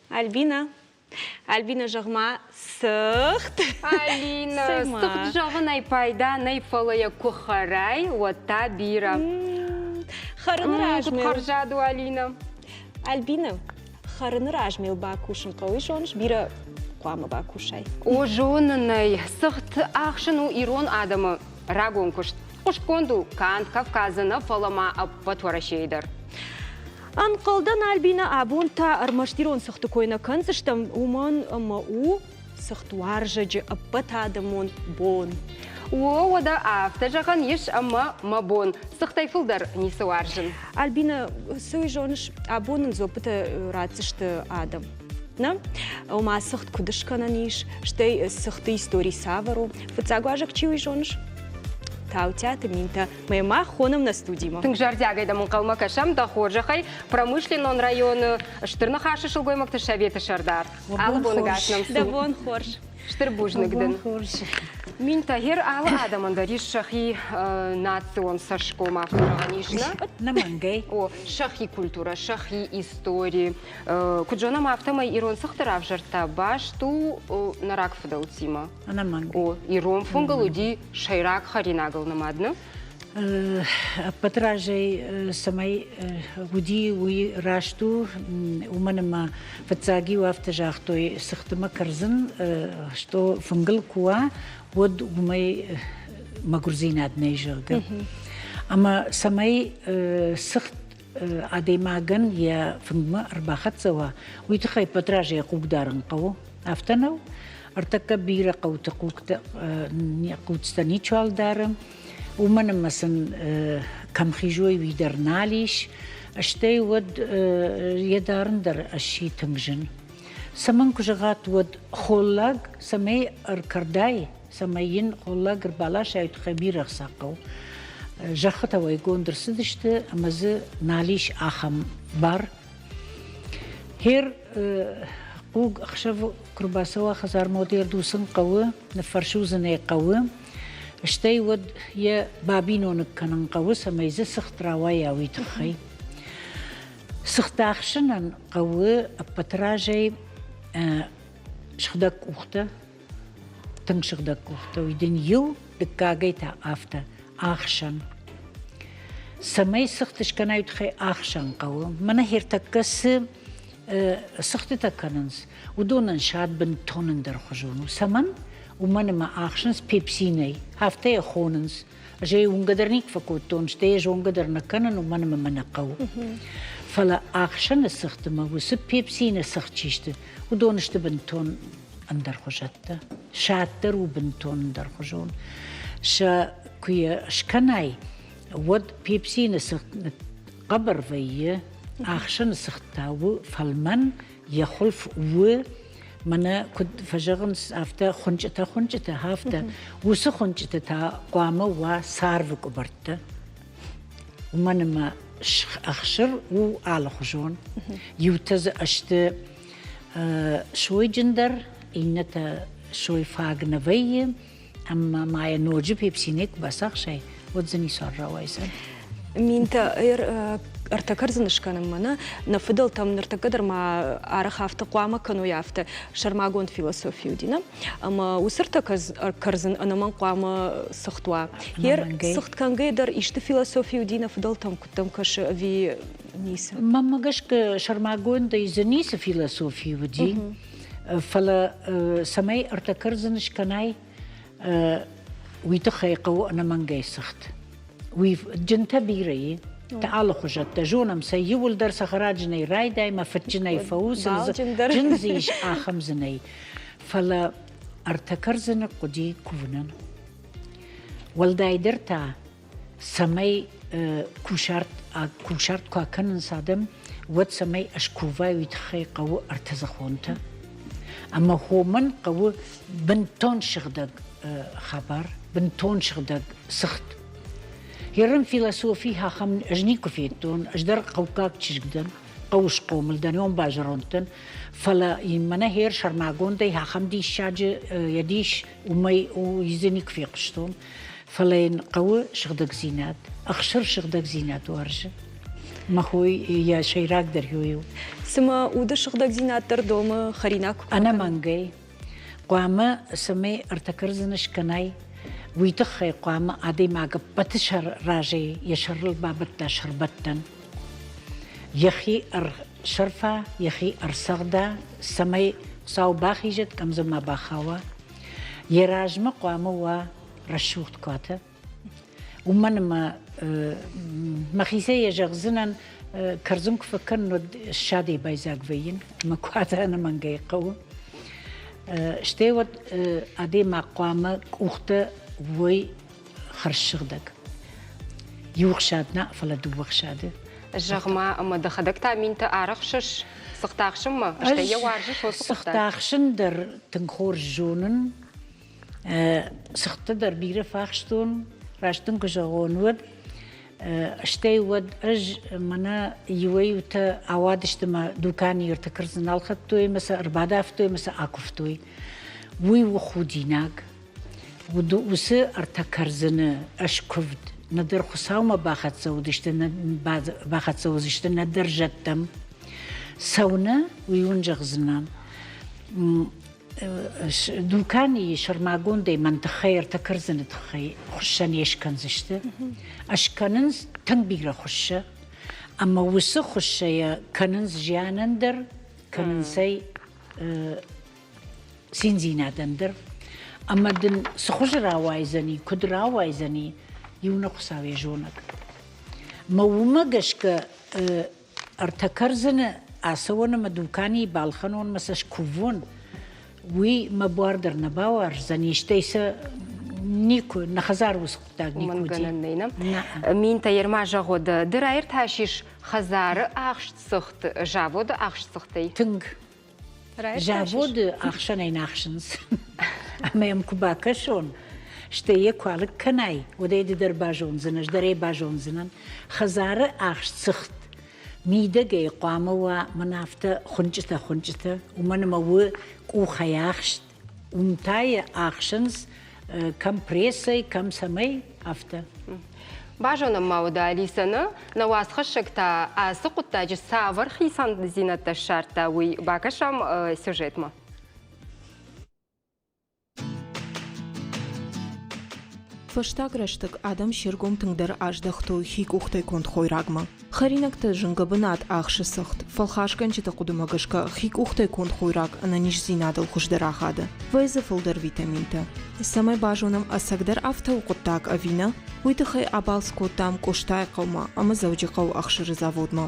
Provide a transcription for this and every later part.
Альбина, Альбина, зӕгъ-ма, цыхт. Алина, цыхт зӕгъынӕй пайда нӕй, фӕлӕ йӕ куы хӕрай, уӕд та бирӕ. Хӕрыны размӕ. Куыд хӕрзад у, Алина? Альбина, хӕрыны размӕ бакусын хъӕуы, зоныс, бирӕ хъуамӕ бакусай. О, зонын ӕй, цыхт ахсын у ирон адӕмы рагон куыст. Хъуыстгонд у канд Кавказы нӕ, фӕлӕ ма ӕппӕт Уӕрӕсейы дӕр. Ӕнхъӕлдӕн, Альбина, абон та ӕрмӕст ирон цыхты кой нӕ кӕндзыстӕм, уымӕн ӕмӕ у цыхтуарзӕджы ӕппӕтадӕмон бон. О, уӕдӕ афтӕ зӕгъӕн ис, ӕмӕ мӕ бон цыхтӕй фылдӕр ницы уарзын. Альбина, цы уый зоныс, абон нын дзуаппытӕ ратдзысты адӕм. Нӕ? Ома цыхт куыд скӕнӕн ис, стӕй цыхты истори цавӕр у. Фыццаг уазӕг чи уый зоныс? Таутиаты Минтӕ Мӕ мах хонӕм нӕ студимӕ. Тынг зӕрдиагӕй дӕм ӕнхъӕлмӕ кӕсӕм, дӕ хорзӕхӕй, промышленнон районы Стыр Ныхасы сылгоймӕгты советы сӕрдар. Алы боны гас нӕм цу. Дӕ бон хорз. Стыр бузныг дын. Мин Тагир алы адӕмӕн дӕр ис сӕхи национ цӕсгом, афтӕ зӕгъӕн ис, нӕ? Нӕмӕнгӕй. О, сӕхи культурӕ, сӕхи истори. Куыд зонӕм, афтӕмӕй ирон цыхты равзӕрд та баст у нӕ рагфыдӕлтимӕ. Ӕнӕмӕнг. О, ирон фынгыл уыди сӕйраг хӕринагыл нымад, нӕ? Ӕппӕт разӕй цӕмӕй уыди, уый раст у, уымӕн ӕмӕ фыццаг-иу афтӕ загътой, цыхтымӕ кӕрдзын, что фынгыл куы уа, уӕд уымӕй мӕгуырдзинад нӕй, зӕгъгӕ. Ӕмӕ цӕмӕй цыхт адӕймагӕн йӕ фынгмӕ ӕрбахӕццӕ уа, уый тыххӕй ӕппӕт разӕй хъуг дарын хъӕуы. Афтӕ нӕу? Ӕртӕккӕ бирӕ хъӕуты хъуцтӕ ничуал дары, уымӕн ӕмӕ сын кӕм хизой, уый дӕр нал ис. Стӕй уӕд йӕ дарын дӕр ӕсси тынг зын. Цӕмӕн куы зӕгъат, уӕд холлаг цӕмӕй ӕркӕрдай, цӕмӕй йын холлаг ӕрбаласай, тыххӕй бирӕ ӕхца хъӕуы. Зӕххытӕ уӕйгонд ӕрцыдысты ӕмӕ дзы нал ис ахӕм бар. Хер хъуг ӕхсӕв куы рбацӕуа хӕдзармӕ, уӕд йе рдуцын хъӕуы, ныффӕрсудзын ӕй хъӕуы. Стӕй уӕд йӕ бабиноныг кӕнын хъӕуы, цӕмӕй дзы цыхт рауайа, уый тыххӕй. Цыхт ахсынӕн хъӕуы ӕппӕты разӕй сыгъдӕг къухтӕ, тынг сыгъдӕг къухтӕ, уый дын иу, дыккагӕй та афтӕ, ӕхсӕн. Цӕмӕй цыхт скӕнай, уый тыххӕй ӕхсӕн хъӕуы. Мӕнӕ хертӕккӕ цы цыхтытӕ кӕнынц, уыдонӕн сӕ бынтон ӕндӕрхуызон у. Цӕмӕн? Уымӕн ӕмӕ ӕхсынц пепсинӕй, афтӕ йӕ хонынц. Ӕз ӕй уынгӕ дӕр никуы фӕкодтон, стӕй йӕ зонгӕ дӕр нӕ кӕнын, уымӕн ӕмӕ мӕ нӕ хъӕуы. Фӕлӕ ӕхсӕны цыхтымӕ уыцы пепсины цыхт чи сты, уыдон сты бынтон ӕндӕрхуызӕттӕ. Сӕт дӕр у бынтон ӕндӕрхуызон. Сӕ куы йӕ скӕнай, уӕд пепсины цыхт хъӕбӕр вӕййы, ӕхсӕны цыхт та у фӕлмӕн, йӕ хуылф у мӕнӕ куыд фӕзӕгъынц, афтӕ хуынчъытӕ-хуынчъытӕ, афтӕ. Уыцы хуынчъыты та хъуамӕ уа царвы къуыбӕрттӕ. Уымӕн ӕмӕ ӕхсыр у алыхуызон. Иутӕ дзы сты сойджындӕр, иннӕтӕ сой фаг нӕ вӕййы, ӕмӕ ма йӕ ноджы пепсинӕй куы бацахсай, уӕд дзы ницуал рауайдзӕн. Минтӕ ӕртӕ кӕрдзыны скӕнынмӕ нӕ, нӕ фыдӕлтӕм ныртӕккӕ дӕр ма арӕх афтӕ хъуамӕ кӕной афтӕ сӕрмагонд философи уыди, нӕ? Ӕмӕ уыцы ӕртӕ кӕрдзын ӕнӕмӕнг хъуамӕ цыхт уа. Ер цыхт кӕнгӕйӕ дӕр исты философи уыди нӕ фыдӕлтӕм, куыд дӕм кӕсы ӕви ницы? Мӕнмӕ гӕсгӕ сӕрмагондӕй дзы ницы философи уыди, фӕлӕ цӕмӕй ӕртӕ кӕрдзыны скӕнай, уый тыххӕй хъӕуы ӕнӕмӕнгӕй цыхт. Уый джынтӕ бирӕ и, алыхуызӕттӕ. Зонӕм сӕ иуылдӕр цӕхӕраджынӕй райдай мӕ фыдджынӕй фӕу, джын дзы ис, ахӕм дзы нӕй. Фӕлӕ ӕртӕ кӕрдзыны хъуыди кувынӕн. Уӕлдайдӕр та цӕмӕй кусарт, кусарт куы акӕнынц адӕм, уӕд цӕмӕй ӕскувай, уый тыххӕй хъӕуы ӕртӕдзыхонтӕ. Ӕмӕ хомӕн хъӕуы бынтон сыгъдӕг хабар, бынтон сыгъдӕг цыхт. Ерын философи ахӕм ӕз никуы федтон, ӕз дӕр хъӕуккаг чызг дӕн, хъӕуы схъомыл дӕн, он базӕронд дӕн, фӕлӕ мӕнӕ хер сӕрмагондӕй ахӕм диссаджы йӕ дис уымӕй дзы никуы фехъуыстон. Фӕлӕ йын хъӕуы сыгъдӕгдзинад, ӕхсыр сыгъдӕгдзинад уарзы. Мӕ хой йӕ сӕйрагдӕр у. Цымӕ уды сыгъдӕгдзинад дӕр домы хӕринаг куы Ӕнӕмӕнгӕй. Хъуамӕ цӕмӕй ӕртӕ кӕрдзыны скӕнай, уый тыххӕй хъуамӕ адӕймаг ӕппӕты сӕр разӕй йӕ сӕрыл бабӕтта сӕрбӕттӕн. Йӕхи ӕрсӕрфа, йӕхи ӕрцӕгъда, цӕмӕй Хуыцау бахизӕд, кӕм дзы ма бахауа. Йӕ размӕ хъуамӕ уа рӕсугъд куатӕ. Уымӕн ӕмӕ мӕхицӕй йӕ зӕгъдзынӕн, кӕрдзын куы фӕкӕнын, уӕд ссадӕй байдзаг вӕййын, ӕмӕ куатӕ ӕнӕмӕнгӕй хъӕуы. Стӕй уӕд адӕймаг хъуамӕ къухтӕ уой хӕрзсыгъдӕг. Иу хсад нӕ, фӕлӕ дыууӕ хсады. Зӕгъ-ма, ӕмӕ дӕхӕдӕг та минтӕ арӕхсыс цыхтахсынмӕ, стӕй йӕ уарзыс уыцы хъуыддаг? Цыхтахсын дӕр тынг хорз зонын. Цыхтты дӕр бирӕ фӕхстон, раст дын куы зӕгъон, уӕд. Стӕй уӕд ӕз мӕнӕ иуӕй-иутӕ ауадысты мӕ дуканийы ӕртӕ кӕрдзын ӕлхӕдтой ӕмӕ сӕ ӕрбадавтой ӕмӕ сӕ акуывтой. Уый у худинаг. Уыцы ӕртӕ кӕрдзыны ӕскуывд нӕдӕр Хуыцаумӕ бахӕццӕ уыдысты, бахӕццӕ уыдзысты нӕдӕр зӕдтӕм. Цӕуынӕ, уый уын зӕгъдзынӕн. Дуканийы сӕрмагондӕй мӕн тыххӕй ӕртӕ кӕрдзыны тыххӕй хуыссӕ не скӕндзысты. Ӕскӕнынц тынг бирӕ хуыссӕ. Ӕмӕ уыцы хуыссӕйӕ кӕнынц зианӕн дӕр, кӕнынц ӕй циндзинадӕн дӕр. Ӕмӕ дын цы хуызы рауайдзӕни, куыд рауайдзӕни, иунӕг Хуыцау йӕ зонӕг. Мӕ уымӕ гӕсгӕ ӕртӕ кӕрдзыны ацӕуон ӕмӕ дуканийы балхӕнон мӕ сӕ скувон, уый мӕ буар дӕр нӕ бауарздзӕни, стӕй сӕ никуы, нӕ хӕдзары уыцы хъуыддаг никуы уыди. Гӕнӕн нӕй, нӕ? Минтӕ ерма зӕгъод, ды раиртасис хӕдзары ахст цыхт, заводы ахст цыхтӕй? Тынг. Заводы ӕхсӕнӕй нӕ ахсынц. Ӕмӕ йӕм куы бакӕсон, стӕй йӕ куы алыг кӕнай, уӕд ӕй ды дӕр базондзынӕ, ӕз дӕр ӕй базондзынӕн. Хӕдзары ахст цыхт мидӕгӕй хъуамӕ уа мӕнӕ афтӕ хуынчъытӕ-хуынчъытӕ, уымӕн ӕмӕ у къухӕй ахст, уым та йӕ ахсынц кӕм прессӕй, кӕм цӕмӕй, афтӕ. Базонӕм ма уӕдӕ Алисӕны, нӕ уацхӕссӕг та ацы хъуыддаджы цавӕр хицӕндзинӕдтӕ ссардта, уый бакӕсӕм сюжетмӕ. Фӕстаг рӕстӕг адӕм се ргом тынгдӕр аздӕхтой хи къухтӕй конд хойрагмӕ. Хӕринӕгты зынгӕ бынат ахсы цыхт, фӕлхасгӕнджыты хъуыдымӕ гӕсгӕ хи къухтӕй конд хойраг ӕнӕниздзинадыл хуыздӕр ахады, вӕййы дзы фылдӕр витаминтӕ. Цӕмӕй базонӕм ӕцӕгдӕр афтӕ у хъуыддаг ӕви нӕ, уый тыххӕй абалц кодтам Къостайыхъӕумӕ ӕмӕ Дзӕуджыхъӕуы ӕхсыры заводмӕ.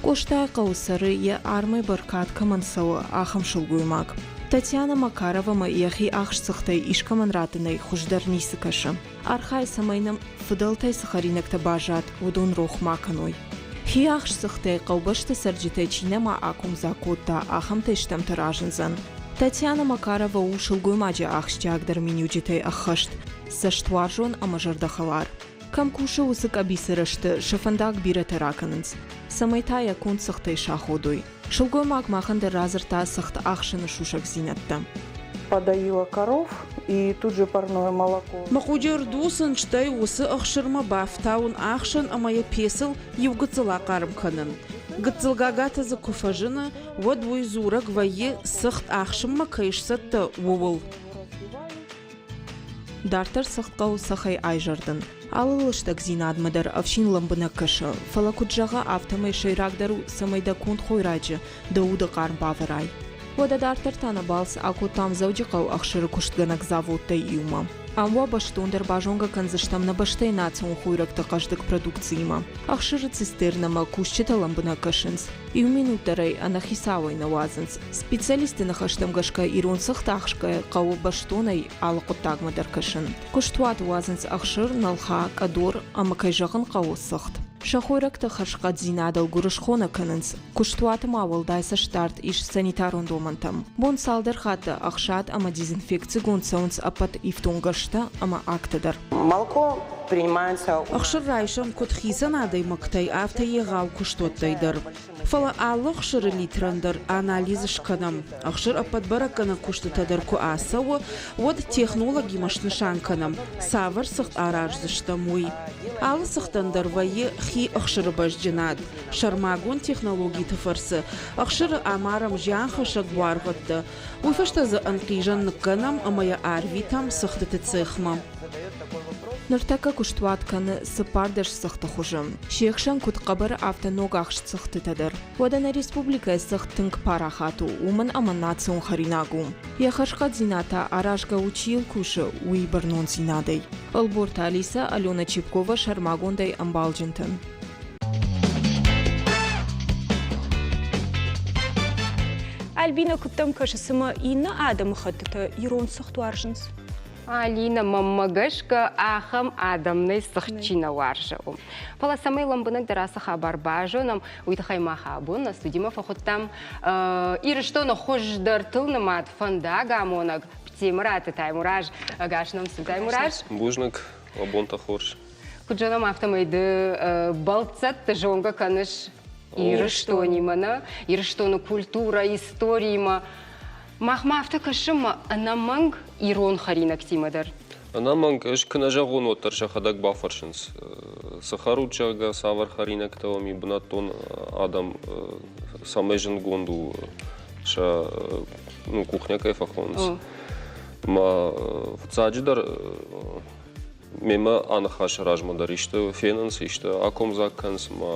Къостайыхъӕуы цӕры, йӕ армӕй бӕркад кӕмӕн цӕуы, ахӕм сылгоймаг. Татьяна Макаровамӕ йӕхи ахстдзыхтӕй искӕмӕн раттынӕй хуыздӕр ницы кӕсы. Архайы, цӕмӕй нӕм фыдӕлтӕй цы хӕринӕгтӕ баззад, уыдон рох ма кӕной. Хи ахстдзыхтӕй хъӕубӕсты цӕрджытӕй чи нӕма акомдзаг кодта, ахӕмтӕй стӕмтӕ разындзӕн. Татьяна Макарова у сылгоймаджы ахсджиагдӕр миниуджытӕй ӕххӕст, цӕстуарзон ӕмӕ зӕрдӕхӕлар. Кӕм кусы, уыцы къӕбицы рӕзты сӕ фӕндаг бирӕтӕ ракӕнынц, цӕмӕй та йӕ конд цыхтӕй саходой. Сылгоймаг махӕн дӕр радзырдта цыхт ӕхсыны сусӕгдзинӕдтӕ. Подоила коров и тут же парное молоко. Мӕ хъуджы ӕрдуцын, стӕй уыцы ӕхсырмӕ бафтауын ӕхсӕн ӕмӕ йӕ пецыл иу гыццыл ахъарм кӕнын. Гыццыл гагатӕ дзы куы фӕзыны, уӕд уый дзурӕг вӕййы, цыхт ӕхсынмӕ кӕй сцӕттӕ, ууыл. Дарддӕр цыхт хъӕуы цӕхӕй айзӕрдын. Алы лыстӕгдзинадмӕ дӕр ӕфсин лӕмбынӕг кӕсы, фӕлӕ куыд зӕгъы, афтӕмӕй сӕйрагдӕр у, цӕмӕй дӕ конд хойраджы дӕ уды хъарм бавӕрай. Уӕдӕ дарддӕр та нӕ балц акодтам Дзӕуджыхъӕуы ӕхсыры куыстгӕнӕг заводтӕй иумӕ. Ам уӕ бӕстондӕр базонгӕ кӕндзыстӕм нӕ бӕстӕйы национ хойрӕгты хъӕздыг продукциимӕ. Ӕхсыры цистернӕмӕ кусджытӕ лӕмбынӕг кӕсынц. Иу минут дӕр ӕй ӕнӕхицауӕй нӕ уадзынц. Специалистты ныхӕстӕм гӕсгӕ ирон цыхт ахсгӕйӕ хъӕуы бӕстонӕй алы хъуыддагмӕ дӕр кӕсын. Куыстуаты уадзынц ӕхсыр, нӕлхӕ, къӕдор ӕмӕ, кӕй зӕгъын хъӕуы, цыхт. Сӕ хойрӕгты хӕрзхъӕддзинадыл гуырысхо нӕ кӕнынц. Куыстуаты ма уӕлдай цӕстдард ис санитарон домӕнтӕм. Бон цалдӕр хатты ӕхсад ӕмӕ дезинфекцигонд цӕуынц ӕппӕт ифтонггӕрзтӕ ӕмӕ агтӕ дӕр. Молоко Принимаются Ӕхсыр райсӕм куыд хицӕн адӕймӕгтӕй, афтӕ егъау куыстуӕттӕй дӕр. Фӕлӕ алы ӕхсыры литрӕн дӕр анализ скӕнӕм. Ӕхсыр ӕппӕт бӕрӕггӕнӕг куыстытӕ дӕр куы ацӕуы, уӕд технологимӕ снысан кӕнӕм, цавӕр цыхт араздзыстӕм, уый. Алы цыхтӕн дӕр вӕййы хи ӕхсыры бӕзджынад. Сӕрмагонд технологиты фӕрцы ӕхсыры амарӕм зианхӕссӕг буаргъӕдтӕ, уый фӕстӕ дзы ӕнхъизӕн ныккӕнӕм ӕмӕ йӕ арвитӕм цыхтыты цехмӕ. Ныртӕккӕ куыстуат кӕны 14 цыхты хуызы. Се хсӕн куыд хъӕбӕр, афтӕ ногахст цыхтытӕ дӕр. Уӕдӕ нӕ республикӕйы цыхт тынг парахат у, уымӕн ӕмӕ национ хӕринаг у. Йӕ хӕрзхъӕддзинад та аразгӕ у, чи йыл кусы, уый бӕрнондзинадӕй. Ӕлборты Алисӕ, Алена Чепкова сӕрмагондӕй ӕмбалджынтӕн. Альбина, куыд дӕм кӕсы, цымӕ иннӕ адӕмыхӕттытӕ ирон цыхт уарзынц? Алина, мӕнмӕ гӕсгӕ, ахӕм адӕм нӕй цыхт чи нӕ уарзы. Фӕлӕ цӕмӕй лӕмбынӕгдӕр ацы хабар базонӕм, уый тыххӕй мах абон нӕ студимӕ фӕхуыдтам Ирыстоны хуыздӕртыл нымад фӕндагамонӕг Темыраты Таймураз. Ӕгас нӕм цу, Таймураз. Бузныг, уӕ бонтӕ хорз. Куыд зонӕм, афтӕмӕй ды бӕлццӕтты зонгӕ кӕныс Ирыстонимӕ, нӕ? Ирыстоны культурӕ, историимӕ. Махмӕ афтӕ кӕсы, ӕмӕ ӕнӕмӕнг ирон хӕринӕгтимӕ дӕр. Ӕнӕмӕнг, ӕз куы нӕ зӕгъон, уӕддӕр сӕхӕдӕг бафӕрсынц. Цы хӕрут, зӕгъгӕ, цавӕр хӕринӕгтӕ уӕм и бынӕттон адӕм, цӕмӕй зындгонд у сӕ ну, кухня кӕй фӕхонынц. Ма фыццаджыдӕр мемӕ аныхасы размӕ дӕр исты фенынц, исты акомдзаг кӕнынц, ӕмӕ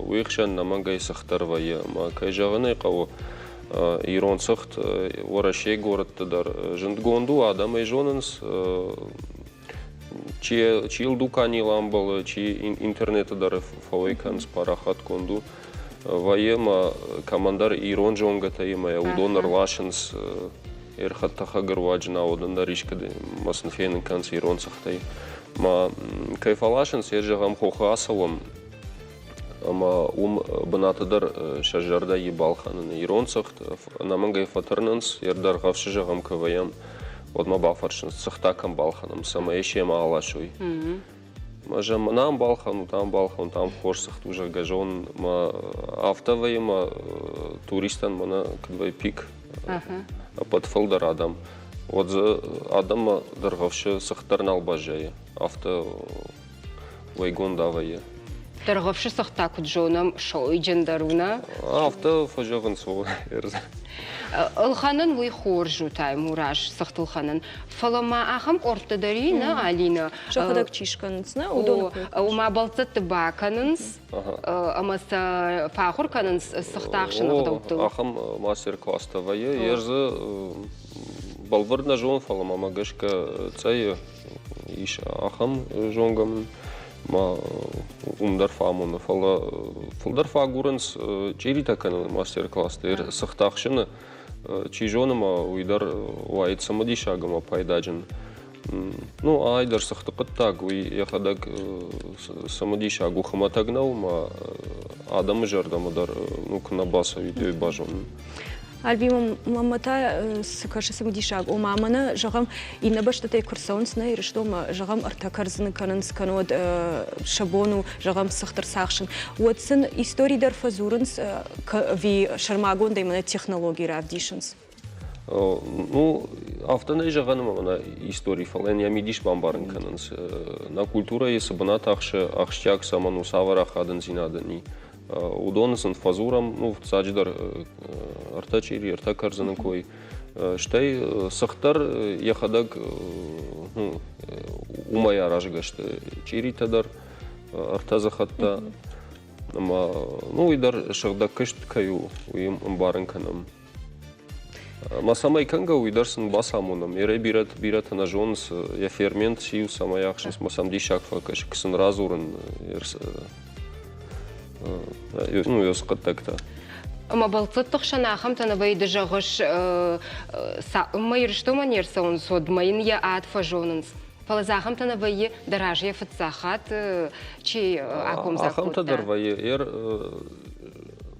уый хсӕн ӕнӕмӕнгӕй цыхт дӕр вӕййы. Ӕмӕ кӕй зӕгъын ӕй хъӕуы, ирон цыхт Уӕрӕсейы горӕтты дӕр зындгонд у, адӕм ӕй зонынц. Чи, чи йыл дуканийыл амбӕлы, чи интернеты дӕр фӕуӕй кӕнынц, парахатгонд у. Вӕййы ӕмӕ кӕмӕндӕр ирон зонгӕтӕ ӕмӕ уыдон ӕрласынц ӕрхӕдтӕхӕг руаджы науӕд ӕндӕр искӕд ма сын фенын кӕнынц ирон цыхтӕй. Ма кӕй фӕласынц, йе зӕгъӕм, хохы ацӕуӕм ӕмӕ уым бынаты дӕр сӕ зӕрдӕйы балхӕнын ирон цыхт, ӕнӕмӕнгӕй фӕтырнынц, йе рдӕргъӕвсы зӕгъӕм куы вӕййӕм, уӕд ма бафӕрсынц, цыхт та кӕм балхӕнӕм, цӕмӕй семӕ аласой. Мӕ зӕгъ, ам балхӕнут, ам балхӕнут, ам хорз цыхт у, зӕгъгӕ, зон, мӕ афтӕ вӕййы мӕ туристӕн мӕнӕ куыд вӕййы пик, ӕппӕт фылдӕр адӕм, уӕд дзы адӕммӕ дӕргъӕвсы цыхт дӕр нал баззайы, афтӕ уӕйгонд авӕййы. Дӕргъӕвсы цыхт та куыд зонӕм, сойджындӕр у, нӕ? Афтӕ фӕзӕгъынц, Ӕлхӕнын уый хорз у, Таймураз, цыхт ӕлхӕнын. Фӕлӕ ма ахӕм къордтӕ дӕр и, нӕ, Алина? Сӕхӕдӕг чи скӕнынц, нӕ, уыдоны Ома бӕлццӕтты бакӕнынц ӕмӕ сӕ фӕахуыр кӕнынц цыхт ахсыны ӕгъдӕуттыл. Ахӕм мастер-класстӕ вӕййы. Йе дзы бӕлвырд нӕ зонын, фӕлӕ мӕмӕ гӕсгӕ цӕйы ис ахӕм зонгӕ мын ма уым дӕр фӕамоны. Фӕлӕ фылдӕр фӕагурынц чъиритӕ кӕныны мастер-класстӕ, цыхт ахсыны. Чи зоны ма уый дӕр уаид цымыдисаг ӕмӕ пайдаджын. Ну, ай дӕр цыхты хъуыддаг, уый йӕхӕдӕг цымыдисаг у, хуымӕтӕг нӕу, ма адӕмы зӕрдӕмӕ дӕр ну, куы нӕ бацӕуид, уый базонын. Альби, мӕнмӕ та цы кӕсы цымыдисаг, ома мӕнӕ, зӕгъӕм, иннӕ бӕстӕтӕй куы рцӕуынц нӕ Ирыстонмӕ, зӕгъӕм, ӕртӕ кӕрдзыны кӕнынц, кӕннод сӕ бон у, зӕгъӕм, цыхт ӕрцахсын, уӕд сын истори дӕр фӕдзурынц ӕви сӕрмагондӕй мӕнӕ технологи равдисынц? Ну, афтӕ нӕй зӕгъӕн ӕмӕ мӕнӕ истори, фӕлӕ йын йӕ мидис бамбарын кӕнынц. Нӕ культурӕйы цы бынат ахсы, ахсджиаг цӕмӕн у, цавӕр ахадындзинад ын и, уыдоны сын фӕдзурӕм, ну, фыццаджыдӕр ӕртӕ чъири, ӕртӕ кӕрдзыны кой. Стӕй цыхт дӕр йӕхӕдӕг уымӕй аразгӕ сты чъиритӕ дӕр, ӕртӕ дзыхӕттӕ. Ӕмӕ ну, уый дӕр сыгъдӕг куыст кӕй у, уый ӕмбарын кӕнӕм. Ма цӕмӕй кӕнгӕ, уый дӕр сын бацамонӕм. Ерӕй бирӕтӕ, бирӕтӕ нӕ зонынц, йӕ фермент циу, цӕмӕй ахсынц, ма сӕм диссаг фӕкӕсы, куы сын радзурын ну, йӕ хъуыддӕгтӕ. Ӕмӕ бӕлццӕтты хсӕн ахӕмтӕ нӕ вӕййы, ды зӕгъыс, цалынмӕ Ирыстонмӕ не рцӕуынц, уӕдмӕ йын йӕ ад фӕзонынц. Фӕлӕ дзы ахӕмтӕ нӕ вӕййы, дӕ разы йӕ фыццаг хатт чи акомдзаг кодта? Ахӕмтӕ дӕр вӕййы. Ер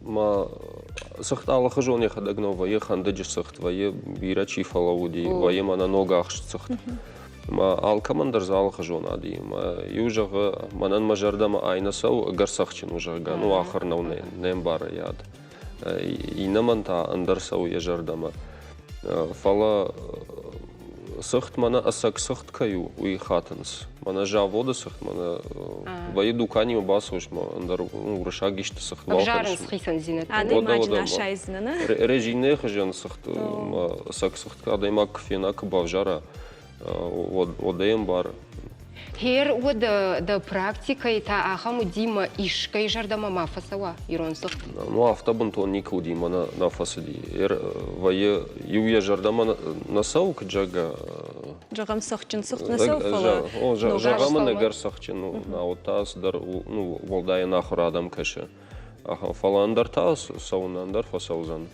ма цыхт алыхуызон йӕхӕдӕг нӕ вӕййы, хӕндыджы цыхт вӕййы, бирӕ чи фӕлӕууыди, вӕййы мӕнӕ ног ахст цыхт. Ӕмӕ алкӕмӕн дӕр дзы алыхуызон ад и. Ӕмӕ иу зӕгъы, мӕнӕн мӕ зӕрдӕмӕ ай нӕ цӕуы, ӕгӕр цӕхджын у, зӕгъгӕ, ну ахуыр нӕу, не мбары йӕ ад. Иннӕмӕн та ӕндӕр цӕуы йӕ зӕрдӕмӕ. Фӕлӕ цыхт мӕнӕ ӕцӕг цыхт кӕй у, уый хатынц. Мӕнӕ заводы цыхт, мӕнӕ вӕййы дуканимӕ бацӕуыс, ӕндӕр уырыссаг исты цыхт Ӕвзарынц хицӕндзинӕдтӕ. Адӕймаджы асайдзынӕ, нӕ? Резинӕйы хуызӕн цыхт, ӕцӕг цыхт адӕймаг куы фена, куы бавзара, уӕд ӕй ӕмбары. Гъер уӕд дӕ практикӕйы та ахӕм уыди мӕ искӕй зӕрдӕмӕ ма фӕцӕуа ирон цыхт? Ну, афтӕ бынтон никуы уыди мӕ нӕ фӕцыди. Вӕййы, иу йӕ зӕрдӕмӕ нӕ цӕуы, куыд зӕгъгӕ. Зӕгъӕм, цӕхджын цыхт нӕ цӕуы, фӕлӕ Зӕгъӕм ын ӕгӕр цӕхджын у, науӕд та цыдӕр ну, уӕлдай ӕнахуыр адӕм кӕсы. Фӕлӕ ӕндӕр та цӕуын, ӕндӕр фӕцӕудзӕн.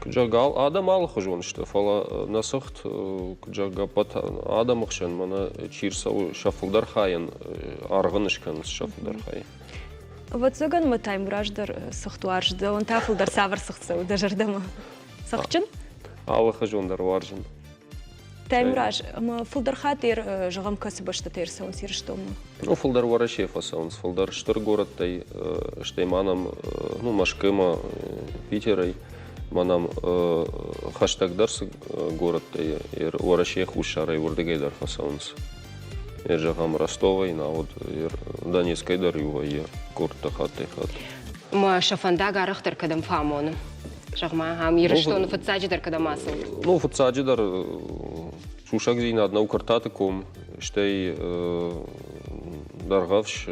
Зӕгъгӕ, адӕм алыхуызон сты, фӕлӕ нӕ цыхт, зӕгъгӕ, ӕппӕт адӕмы хсӕн мӕнӕ чи рцӕуы, сӕ фылдӕр хайӕн аргъ ын скӕнынц сӕ фылдӕр хай. Ӕвӕццӕгӕн мӕ Таймураз дӕр цыхт уарзы. Дӕуӕн та фылдӕр цавӕр цыхт цӕуы дӕ зӕрдӕмӕ? Цӕхджын? Алыхуызон дӕр уарзын. Таймураз, ӕмӕ фылдӕр хатт зӕгъӕм, кӕцы бӕстӕтӕ ӕрцӕуынц Ирыстонмӕ? Ну, фылдӕр Уӕрӕсейы фӕцӕуынц, фылдӕр стыр горӕттӕй, стӕй ма нӕм, ну, Мӕскуымӕ, Питерӕй, ма нӕм хӕстӕгдӕр цы горӕттӕй, Уӕрӕсейы хуссарӕй уырдыгӕй дӕр фӕцӕуынц. Зӕгъӕм, Ростовӕй, науӕд Донецкӕй дӕр иу вӕййы къордтӕ хаттӕй-хатт. Мӕ сӕ фӕндаг арӕхдӕр кӕдӕм фӕамоны? Зӕгъ-ма, ам Ирыстоны фыццаджыдӕр кӕдӕм ацӕут? Ну, фыццаджыдӕр сусӕгдзинад нӕу Куырттаты ком, стӕй Дӕргъӕвс,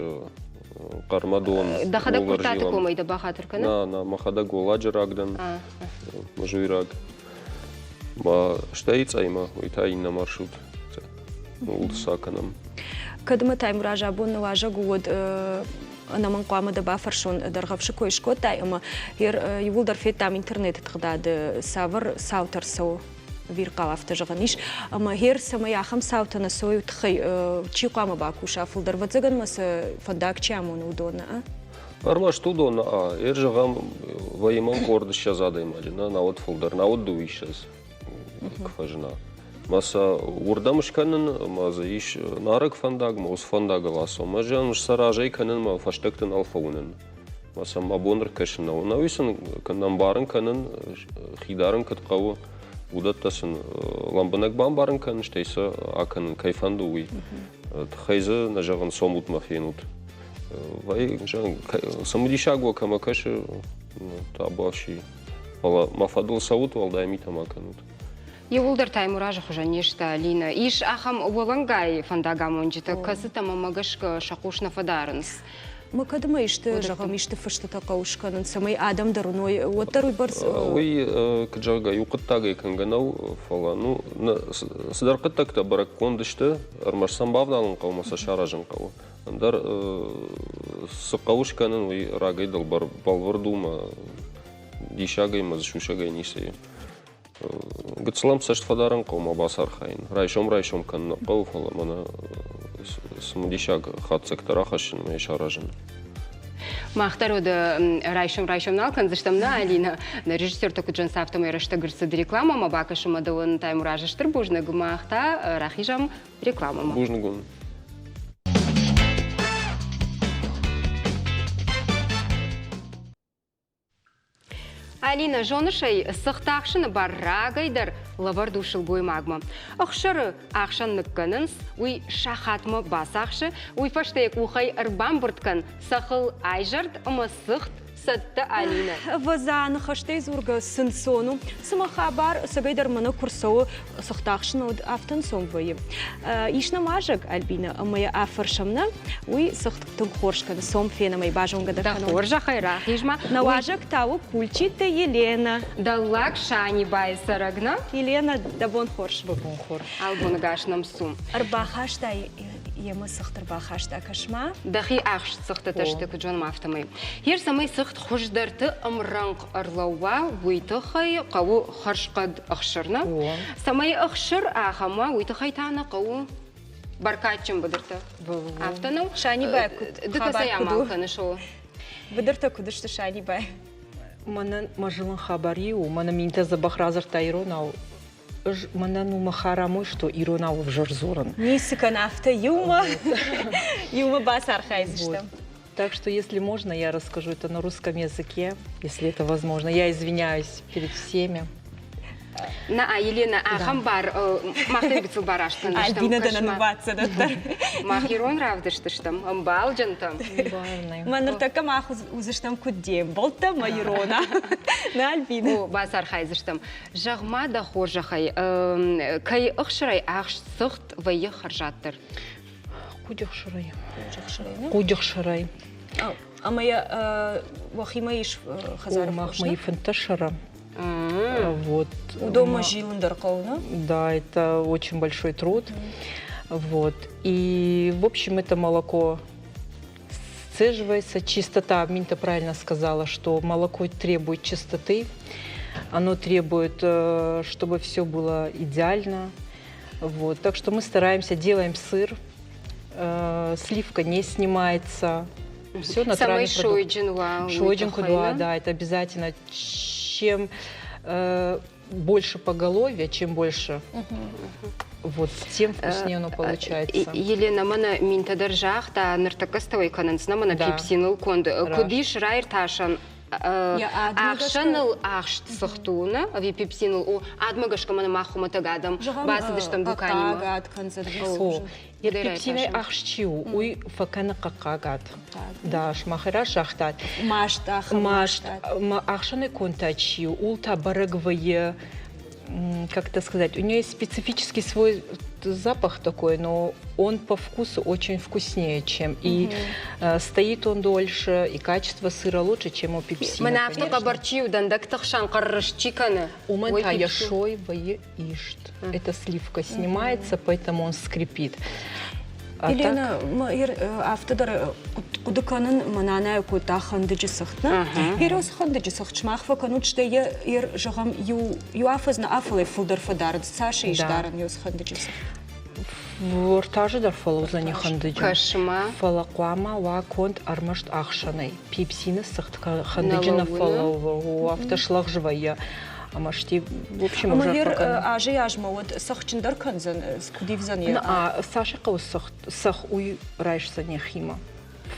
Хъӕрмӕдон. Дӕхӕдӕг Куырттаты комӕй дӕ бахатыр кӕны? Нӕ, нӕ, мӕхӕдӕг Уӕлладжыраг дӕн, мызуйраг. Ма стӕй Цъӕймӕ, уый та иннӕ маршрут. Ууыл цы акӕнӕм. Кӕд ӕмӕ Таймураз абон нӕ уазӕг у, уӕд ӕнӕмӕнг хъуамӕ дӕ бафӕрсон, Дӕргъӕвсы кой скодтай ӕмӕ иууылдӕр федтам интернеты тыгъдады, цавӕр цаутӕ ӕрцӕуы ӕвирхъау афтӕ зӕгъӕн ис. Ӕмӕ гъер цӕмӕй ахӕм цаутӕ нӕ цӕуой, уый тыххӕй чи хъуамӕ бакуса фылдӕр, ӕвӕццӕгӕн ма сӕ фӕндаг чи амоны, уыдон, а? Ӕрмӕст уыдон, а, ер зӕгъӕм, вӕййы къорд 20 адӕймаджы, нӕ, науӕд фылдӕр, науӕд дыууиссӕдз куы фӕзына. Мӕ сӕ уырдӕм скӕнын, ӕмӕ дзы ис нарӕг фӕндаг, мӕ уыцы фӕндагыл ацӕуын. Мӕ зиан сӕ разӕй кӕнын, мӕ фӕстӕгты нал фӕуынын. Мӕ сӕм мӕ бон ӕркӕсын нӕу. Нӕуи сын ӕмбарын кӕнын, хидарын куыд хъӕуы, уыдӕттӕ сын лӕмбынӕг бамбарын кӕнын, стӕй сӕ акӕнын, кӕй фӕнды, уый. Тыххӕй дзы нӕ зӕгъын, цомут мӕ фенут. Цымыдисаг уӕ кӕмӕ кӕсы, табуафси. Фӕлӕ мӕ фӕдыл цӕут, уӕлдай митӕ ма кӕнут. Иууылдӕр Таймуразы хуызӕн не сты, Алинӕ. Ис ахӕм уӕлӕнгай фӕндагамонджытӕ, кӕцытӕ мӕмӕ гӕсгӕ сӕ хъус нӕ фӕдарынц. Ма кӕд ӕмӕ исты, зӕгъӕм, исты фыстытӕ хъӕуы скӕнын, цӕмӕй адӕм дӕр уыной, уӕддӕр уыйбӕрц... Уый, куыд зӕгъгӕ, иу хъуыддагӕй кӕнгӕ нӕу, фӕлӕ ну, цыдӕр хъуыддӕгтӕ бӕрӕггонд сты, ӕрмӕст сӕм бавналын хъӕуы ӕмӕ сӕ саразын хъӕуы. Ӕндӕр цы хъӕуы скӕнын, уый рагӕй дӕлбар бӕлвырд у мӕ диссагӕй мӕ дзы сусӕгӕй ницы и. Гыццыл ӕм цӕст фӕдарын хъӕуы ма бацархайын. Райсом-райсом кӕнын нӕ хъӕуы, фӕлӕ мӕнӕ цымыдисаг хатдзӕгтӕ рахӕссын ӕмӕ йӕ саразын. Мах дӕр уӕд райсом-райсом нал кӕндзыстӕм, нӕ, Алинӕ? Нӕ режиссертӕ куыд зӕгъынц, афтӕмӕй рӕстӕг ӕрцыд рекламӕмӕ бакӕсынмӕ дӕуӕн Таймуразы стыр бузныг. Мах та рахизӕм рекламӕмӕ. Бузныг уын. Алина, зоныс ӕй, цыхт ахсыны бар рагӕй дӕр лӕвӕрд у сылгоймагмӕ. Ӕхсӕры ӕхсӕн ныккӕнынц, уый сахатмӕ бацахсы, уый фӕстӕ йӕ къухӕй ӕрбамбырд кӕн, цӕххыл айзӕрд ӕмӕ цыхт цӕттӕ Алинӕ. Ӕвӕдза, ныхӕстӕй дзургӕ цы нцон у. Цымӕ хабар ӕцӕгӕйдӕр мӕнӕ куы рцӕуы, цыхтахсыны уӕд афтӕ нцон вӕййы. Ис нӕм уазӕг Альбинӕ ӕмӕ йӕ афӕрсӕм нӕ, уый цыхт тынг хорз кӕны. Цом фенӕм ӕй, базонгӕ дӕ Дӕ кӕнон. хорзӕхӕй рахиз-ма. Нӕ уазӕг та у Кульчиты Еленӕ. Дӕллаг Санибайы цӕрӕг нӕ? Елена, дӕ бон хорз. Дӕ бон хорз. Албоныгас нӕм цу. Ӕрбахастай йемӕ цыхт ӕрбахаста, кӕс-ма. Дӕхи ӕхст цыхтытӕ сты, куыд зонӕм, афтӕмӕй. Йе цӕмӕй цыхт хуыздӕрты ӕмрӕнхъ ӕрлӕууа, уый тыххӕй хъӕуы хӕрзхъӕд ӕхсыр, нӕ? Цӕмӕй ӕхсыр ахӕм уа, уый тыххӕй та нӕ хъӕуы бӕркадджын быдыртӕ. Афтӕ нӕу? Санибай куыд Ды кӕцӕй амал кӕныс, о? Быдыртӕ куыд сты Санибай? Мӕнӕн мӕ зылын хабар иу у, мӕнӕ минтӕ дзӕбӕх радзырдта иронау. Ӕз мӕнӕн уымӕ хӕрам у, что иронау ӕвзӕр дзурын. Ницы кӕн, афтӕ иумӕ, иумӕ бацархайдзыстӕм. Так что, если можно, я расскажу это на русском языке, если это возможно. Я извиняюсь перед всеми. На, Елена, ахӕм бар мах гыццыл бараст кӕндзыстӕм. Альбина дӕ нӕ ныббаддзӕн уӕддӕр. Мах ирон равдыстыстӕм, ӕмбалджынтӕм. Мӕ ныртӕккӕ мах уыдзыстӕм куыд де мбӕлттӕ мӕ ирона. На, Альбина. О, бацархайдзыстӕм. Зӕгъ-ма дӕ хорзӕхӕй, кӕй ӕхсырӕй ахст цыхт вӕййы хӕрзаддӕр? Хъуджы хсырӕй. Хъуджы хсырӕй. Ӕмӕ йӕ уӕхимӕ ис хӕдзары? Махмӕ и фынддӕс сӕры. Вот. Дома зилын дӕр хъӕуы, да? Да, это очень большой труд. Вот. И, в общем, это молоко сцеживается. Чистота, Минта правильно сказала, что молоко требует чистоты. Оно требует, чтобы все было идеально. Вот. Так что мы стараемся, делаем сыр, сливка не снимается. Все натуральный продукт. Шойджин кудуа, да, это обязательно. Чем больше поголовья, чем больше, вот, тем вкуснее оно получается. Елена, мӕнӕ минтӕ дӕр загъта, ныртӕккӕ стӕуӕй кӕнынц нӕ мӕнӕ пепсиныл конд. Куыд ис раиртасӕн ӕхсӕныл ахст цыхт у, нӕ? Ӕви пепсиныл у? Адмӕ гӕсгӕ мӕнӕ мах хуымӕтӕг адӕм бацыдыстӕм дуканимӕ. Йӕ пепсинӕй ахст чи у, уый фӕкӕны хъӕхъхъаг ад. Да, сымахӕй раст загътат. Маст ахӕм. Маст. Ӕхсӕны конд та чи у, ууыл та бӕрӕг вӕййы, как это сказать, у нее есть специфический свой запах такой, но он по вкусу очень вкуснее, чем и стоит он дольше, и качество сыра лучше, чем у пепсина. Мӕнӕ афтӕ хъӕбӕр чи у, дӕндӕгты хсӕн хъыррыст чи кӕны. Уымӕн та йӕ сой вӕййы ист. Эта сливка снимается, поэтому он скрипит. Елена, афтӕ дӕр хъуыды кӕнын, мӕ нанайы кодта хӕндыджы цыхт, нӕ? Берӕ цы хӕндыджы цыхт сымах фӕкӕнут, стӕй йӕ, зӕгъӕм, иу афӕдз нӕ афӕлӕй фылдӕр фӕдарынц. Цас ис дарӕн еу хӕндыджы цыхт? Ортазы дӕр фӕлӕудзӕни хӕндыджы. Кӕсма. Фӕлӕ хъуамӕ уа конд ӕрмӕст ӕхсӕнӕй. Пепсины цыхт хӕндыджы нӕ фӕлӕууы, афтӕ слӕгъз вӕййы. Ӕмӕ сти, в общем, ӕмӕ йер азӕй азмӕ уӕд цӕхджындӕр кӕндзӕн, куыд ивдзӕн йӕ? Цасы хъӕуы цыхт, цӕх уый райсдзӕн йӕхимӕ.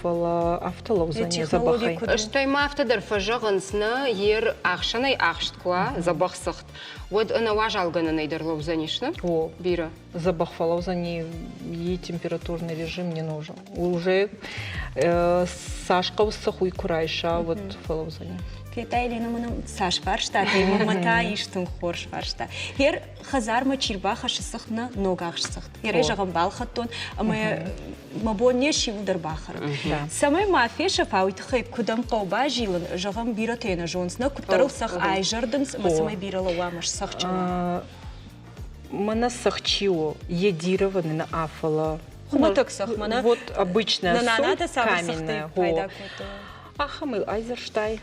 Фӕлӕ афтӕ лӕудзӕн йӕ дзӕбӕхӕй. Стӕй ма афтӕ дӕр фӕзӕгъынц, нӕ йер ӕхсӕнӕй ахст куы уа, дзӕбӕх цыхт, уӕд ӕнӕ уазалгӕнӕнӕй дӕр лӕудзӕнис, нӕ? О. Бирӕ. Дзӕбӕх фӕлӕудзӕни, ей температурный режим не нужен. Уже цас хъӕуы цых, уый куы райса, уӕд фӕлӕудзӕни. Петя Елена мын цас фарстатӕ, мӕ та ис тынг хорз фарста. Ер хӕдзармӕ чи рбахӕссы цыхт нӕ ног ахст цыхт. Ерӕй зӕгъӕм балхӕдтон ӕмӕ мӕ бон не сси дӕр бахӕрын. Цӕмӕй ма фесӕфа, уый тыххӕй куыдӕм хъӕуы базилын, зӕгъӕм, бирӕтӕ нӕ зонынц, нӕ куыддӕр ыл цӕхх айзӕрдынц ӕмӕ цӕмӕй бирӕ лӕууа ӕмӕ сцӕхджын уа. Мӕнӕ цӕхх чи у, йедированы нӕ афӕлӕ. Хуымӕтӕг цӕхх, мӕнӕ. Вот обычная соль каменная. Ахӕм ыл айзӕрстай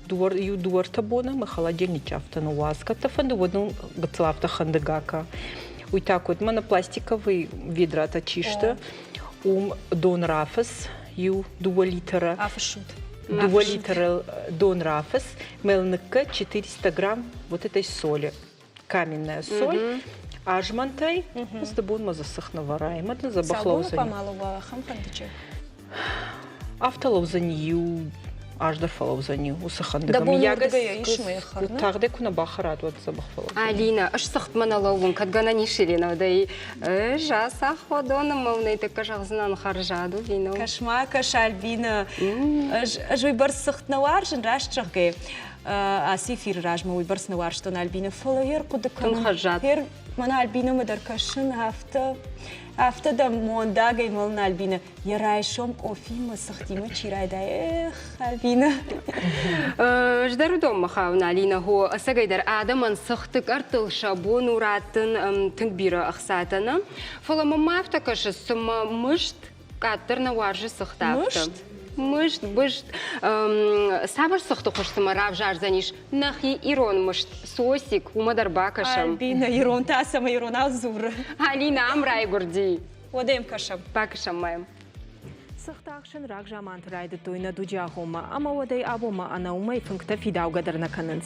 иу дыууӕртӕ боны мӕ холодильничы афтӕ ныууадз. Кӕд дӕ фӕнды, уӕд ын гыццыл афтӕ хӕндыгака. Уый та куыд мӕнӕ пластиковый ведратӕ чи сты, уым дон рафыс, иу дыууӕ литры. Афыссут. Дыууӕ литры дон рафыс, мӕлныккӕ 400 грамм вот этой соли. Каменная соль. Азмӕнтӕй, ӕз бонмӕ дзы сых нывӕрай, ӕмӕ дын дзӕбӕх лӕудзӕни. Хъуамӕ уа ахӕм хӕндыджы? Афтӕ лӕудзӕни иу аз дӕр фӕлӕудзӕни уыцы хӕндыгӕн. Дӕ бон уырдыгӕй ис мӕ хӕрны? Тагъдӕй куы нӕ бахӕрат, уӕд дзӕбӕх фӕлӕудзӕни. Алина, ӕз цыхтмӕ нӕ лӕууын, кӕд гӕнӕн ис, Елена, уӕдӕй ӕз ацы аходоны мӕунӕй тӕккӕ зӕгъдзынӕн хӕрзад у вино. Кӕс-ма, кӕс, Альбина, ӕз уый бӕрц цыхт нӕ уарзын, раст зӕгъгӕ. Ацы эфиры размӕ уый бӕрц нӕ уарзтон Альбина, фӕлӕ йе рхъуыды кӕнын. Хӕрзад. Мӕнӕ Альбинамӕ дӕр кӕсын, афтӕ афтӕ дӕм мондагӕй мӕлын, Альбина. Йӕ райсом къофимӕ, цыхтимӕ чи райдайы, эх, Альбина. Ӕз дӕр уыдонмӕ хауын, Алина, хо, ӕцӕгӕйдӕр адӕмӕн цыхты къӕрттыл сӕ бон у раттын тынг бирӕ ӕхцатӕ, нӕ? Фӕлӕ мӕм афтӕ кӕсы, цыма мыст къаддӕр нӕ уарзы цыхт афтӕ. Мыст? Мыст, быст. Цавӕр цыхты хуызты мӕ равзардзӕнис нӕхи ирон мыст, Сосик, уымӕ дӕр бакӕсӕм. Альбина, ирон та цӕмӕ иронау дзуры. Алина ам райгуырди. Уӕдӕ йӕм кӕсӕм. Бакӕсӕм ма йӕм. Цыхт ахсын рагзаманты райдыдтой нӕ дуджы агъоммӕ ӕмӕ уӕдӕй абонмӕ ӕнӕ уымӕй фынгтӕ фидаугӕ дӕр нӕ кӕнынц.